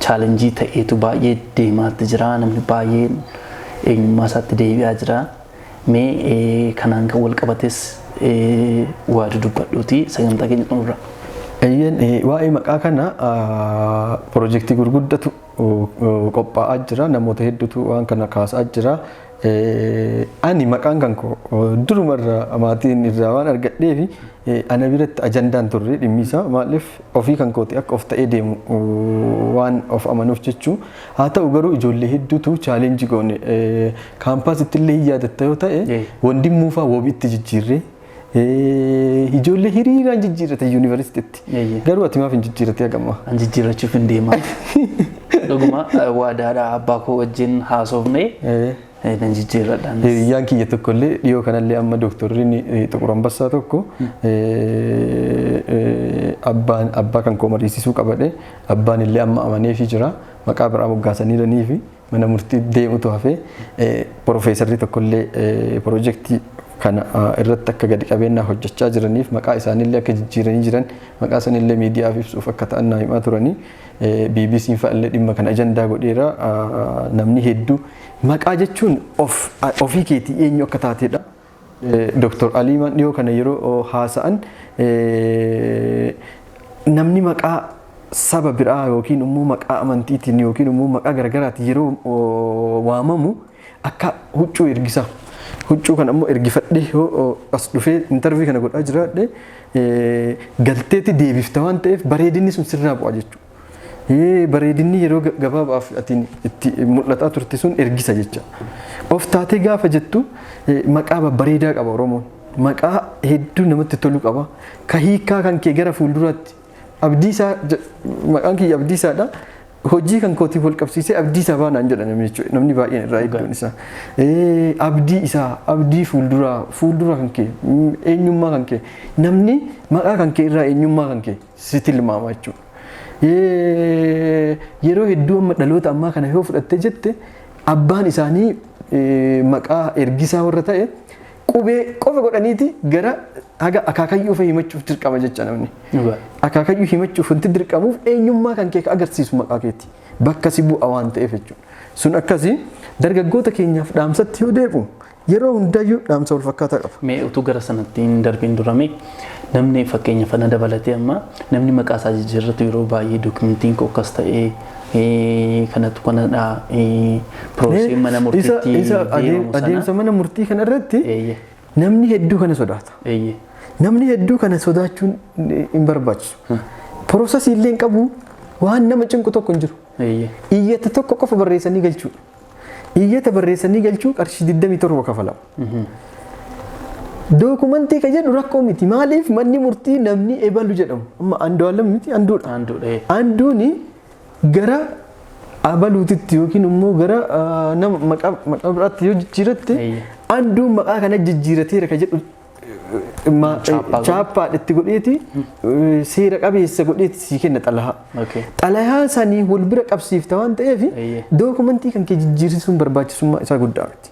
[SPEAKER 1] chaalenjii ta'eetu baay'ee deemaatti jira. Namni baay'een eenyummaa isaatti deebi'aa jira. Mee kanaan kan wal qabates waa dubbadhuuti sagantaa keenya xumurra.
[SPEAKER 2] Eeyyeen waa'ee maqaa kana piroojeektii gurguddatu qophaa'aa jira. Namoota hedduutu waan kana kaasaa jira. Ani maqaan kan koo durumarraa maatiin irraa waan argadheef ana biratti ajandaan turre dhimmi isaa maaliif ofii kan kooti akka of ta'ee deemu waan of amanuuf jechuu. Haa ta'u garuu ijoollee hedduutu chaalenjii goone kaampaasitti illee hin yaadatta yoo ta'e wandimmuu fa'aa wobiitti jijjiirree ijoollee hiriiraan jijjiirrate yuunivarsiitiitti. Garuu ati maaf hin jijjiirrate hagamma?
[SPEAKER 1] An jijjiirrachuuf hin deemaa. Dhuguma waadaadha abbaa koo wajjin haasofne nan jijjiirradha.
[SPEAKER 2] Hiriyyaan kiyya tokkollee dhiyoo kanallee amma dooktorri Xuqur Ambassaa tokko abbaa kan koo mariisisuu qabadhe abbaan illee amma amaneefii jira maqaa biraa moggaasaniiranii mana murtii deemutu hafee piroofeesarri tokkollee piroojeektii kana irratti akka gadi qabeenyaa hojjechaa jiraniif maqaa isaaniillee akka jijjiiranii jiran maqaa isaaniillee miidiyaaf ibsuuf akka ta'an naa himaa turanii BBC'n fa'allee dhimma kana ajandaa godheera namni hedduu maqaa jechuun ofii keetii eenyu akka taateedha. Dooktor Aliimaan dhiyoo kana yeroo haasa'an namni maqaa saba biraa yookiin immoo maqaa amantiitiin yookiin immoo maqaa garaagaraatiin yeroo waamamu akka huccuu ergisa. Huccuu kana immoo ergifadhee yoo as dhufee intarvii kana godhaa jiraadhe galteetti deebifta waan ta'eef bareedinni sun sirraa bu'a jechuudha. Bareedinni yeroo gabaabaaf atiin itti mul'ataa turte sun ergisa jecha. Of taatee gaafa jettu maqaa babbareedaa qaba Oromoon. Maqaa hedduu namatti tolu qaba. Ka hiikaa kan kee gara fuulduraatti Abdiisaa maqaan kiyya Abdiisaadha. Hojii kan kootiif wal qabsiisee Abdiisaa baanaan jedha namni jechuudha. Namni baay'een irraa hedduun isaa. Abdii isaa, abdii fuulduraa, fuuldura kan kee, eenyummaa kan kee. Namni maqaa kan kee irraa eenyummaa kan kee si tilmaama jechuudha. Yeroo hedduu amma dhaloota ammaa kana yoo fudhattee jette, abbaan isaanii maqaa ergisaa warra ta'e qubee qofa godhaniiti gara haga akaakayyuu fa'i himachuuf dirqama jecha namni. Akaakayyuu himachuuf wanti dirqamuuf eenyummaa kan kee agarsiisu maqaa keeti. Bakka si bu'a waan ta'eef jechuudha. Sun akkasii dargaggoota keenyaaf dhaamsatti yoo deebi'u, yeroo hundayyuu dhaamsa wal fakkaataa qaba.
[SPEAKER 1] Mee utuu gara sanatti hin darbiin durame, namni fakkeenya fana dabalatee amma namni maqaa isaa jijjiirratu yeroo baay'ee dookumentiin koo akkas ta'ee, kanatu kanadha, process mana murtiitti deemamu sana.
[SPEAKER 2] Adeemsa mana murtii kana irratti namni hedduu kana sodaata. Namni hedduu kana sodaachuun hin barbaachisu. Process illee hin qabu, waan nama cinqu tokko hin jiru. Iyyata tokko qofa barreessanii galchuudha. Iyyata barreessanii galchuu qarshii 27 kafalama. Dookumentii ka jedhu rakkoo miti. Maaliif manni murtii namni ebalu jedhamu? Amma Andu'aalam miti, Anduudha.
[SPEAKER 1] Anduudha.
[SPEAKER 2] Anduuni gara abaluutitti yookiin immoo gara nama maqaa biraatti yoo jijjiiratte, Anduun maqaa kana jijjiirateera ka jedhu chaappaa itti godheeti, seera qabeessa godheeti sii kenna xalayaa. Xalayaa sanii wal bira qabsiifta waan ta'eef, dookumentii kan kee jijjiirrisuun barbaachisummaa isaa guddaa miti.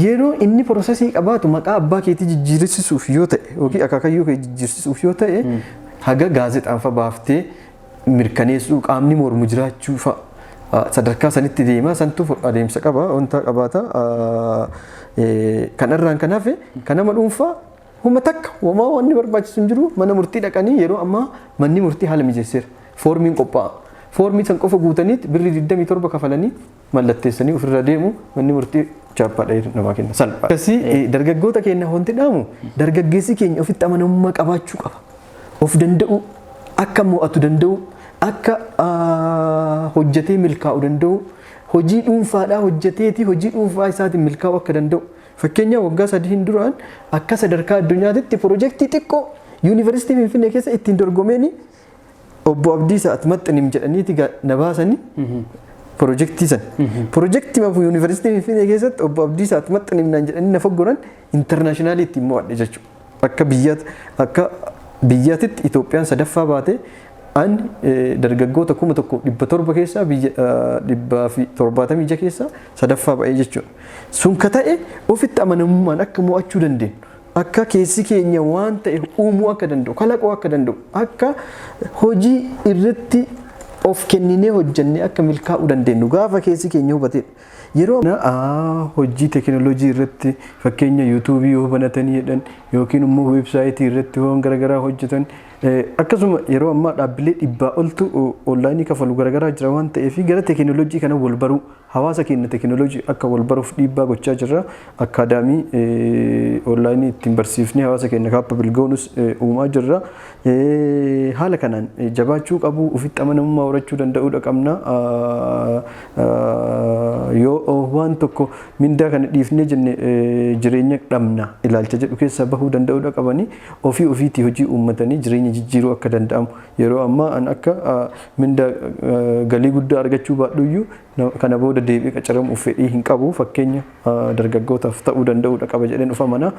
[SPEAKER 2] Yeroo inni process qabaatu, maqaa abbaa keetii jijjiirrisuuf yoo ta'e yookiin akaakayyuu kee jijjiirsisuuf yoo ta'e, haga gaazexaan fa baaftee mirkaneessuu, qaamni mormu jiraachuu fa'a sadarkaa sanitti deema, santu adeemsa qaba, wanta qabaata. Kanarraan kan hafe kan nama dhuunfaa huma takka homaa wanni barbaachisu hin jiru. Mana murtii dhaqanii, yeroo ammaa manni murtii haala mijeesseera, foormiin qophaa'a, foormii san qofa guutaniit birrii 27 kafalanii mallatteessanii ofirra deemu, manni murtii chaappaadha namaa kenna salphaa. Akkasii dargaggoota keenya wanti dhaamu, dargaggeessi keenya ofitti amanamummaa qabaachuu qaba. Of danda'u, akka mo'atu danda'u, akka hojjetee milkaa'uu danda'u, hojii dhuunfaadhaa hojjeteeti hojii dhuunfaa isaatiin milkaa'uu akka danda'u. Fakkeenyaaf, waggaa 3 duraan akka sadarkaa addunyaatitti piroojeektii xiqqoo Yuunivarsiitii Finfinnee keessa ittiin dorgomeeni obbo Abdiisaa Atmaxxinim jedhaniiti na baasanii piroojeektii san. Piroojeektii mafu Yuunivarsiitii Finfinnee keessatti obbo Abdiisaa Atmaxxinim naan jedhanii na foggoran, international ittiin mo'adhe jechuudha. Akka biyyaatitti Itoophiyaan sadaffaa baate, an dargaggoota 1700 keessaa, biyya 176 keessaa sadaffaa ba'ee jechuudha. Sun ka ta'e ofitti amanamummaan akka mo'achuu dandeenyu, akka keessi keenya waan ta'e uumuu akka danda'u, kalaquu akka danda'u, akka hojii irratti of kenninee hojjennee akka milkaa'uu dandeenyu gaafa keessi keenya hubatedha. Yeroo hojii teekinooloojii irratti, fakkeenya yuutuubii yoo banatanii jedhan yookiin immoo weebsaayitii irratti waan garaagaraa hojjetan, akkasuma yeroo ammaa dhaabbilee dhibbaa oltu online kafalu garaagaraa jira waan ta'eef, gara teekinooloojii kana wal baruu, hawaasa keenya teekinooloojii akka wal baruuf dhiibbaa gochaa jirra. Academy online ittiin barsiifnee hawaasa keenya capable goonus uumaa jirra. Haala kanaan jabaachuu qabu, ofitti amanamummaa horachuu danda'uudha qabna. Yoo waan tokko mindaa kana dhiifnee jenne jireenya dhabna ilaalcha jedhu keessaa bahuu danda'uudha qabanii, ofii ofiitii hojii uummatanii jireenya jijjiiruu akka danda'amu. Yeroo ammaa an akka mindaa galii guddaa argachuu baadhuyyuu, kana booda deebi'ee qacaramuuf fedhii hin qabu, fakkeenya dargaggootaaf ta'uu danda'uudha qaba jedheen dhufa mana.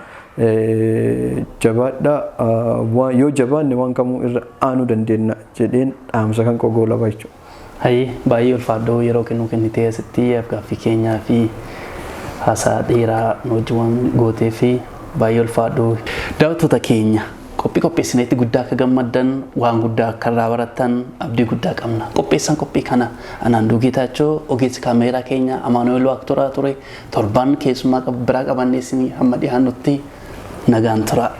[SPEAKER 2] Jabaadhaa, yoo jabaanne waan kamuu irra aanuu dandeenya jedheen dhaamsa kan koo goolabaa jechuudha.
[SPEAKER 1] Hayyee, baay'ee ulfaadhoo, yeroo kennuu kennitee asitti gaaffii keenyaa fi haasaa dheeraa nu wajjin waan gootee fi baay'ee ulfaadhoo. Daawwattoota keenya, qophii qopheessinetti guddaa akka gammaddan, waan guddaa akka irraa barattan abdii guddaa qabna. Qopheessaan qophii kana anaan Duugeetaachoo, ogeessi kaameeraa keenya Amaanu'eel Waaqtoraa ture. Torban keessummaa biraa qabannee isinii hamma dhiyaannutti nagaan tura.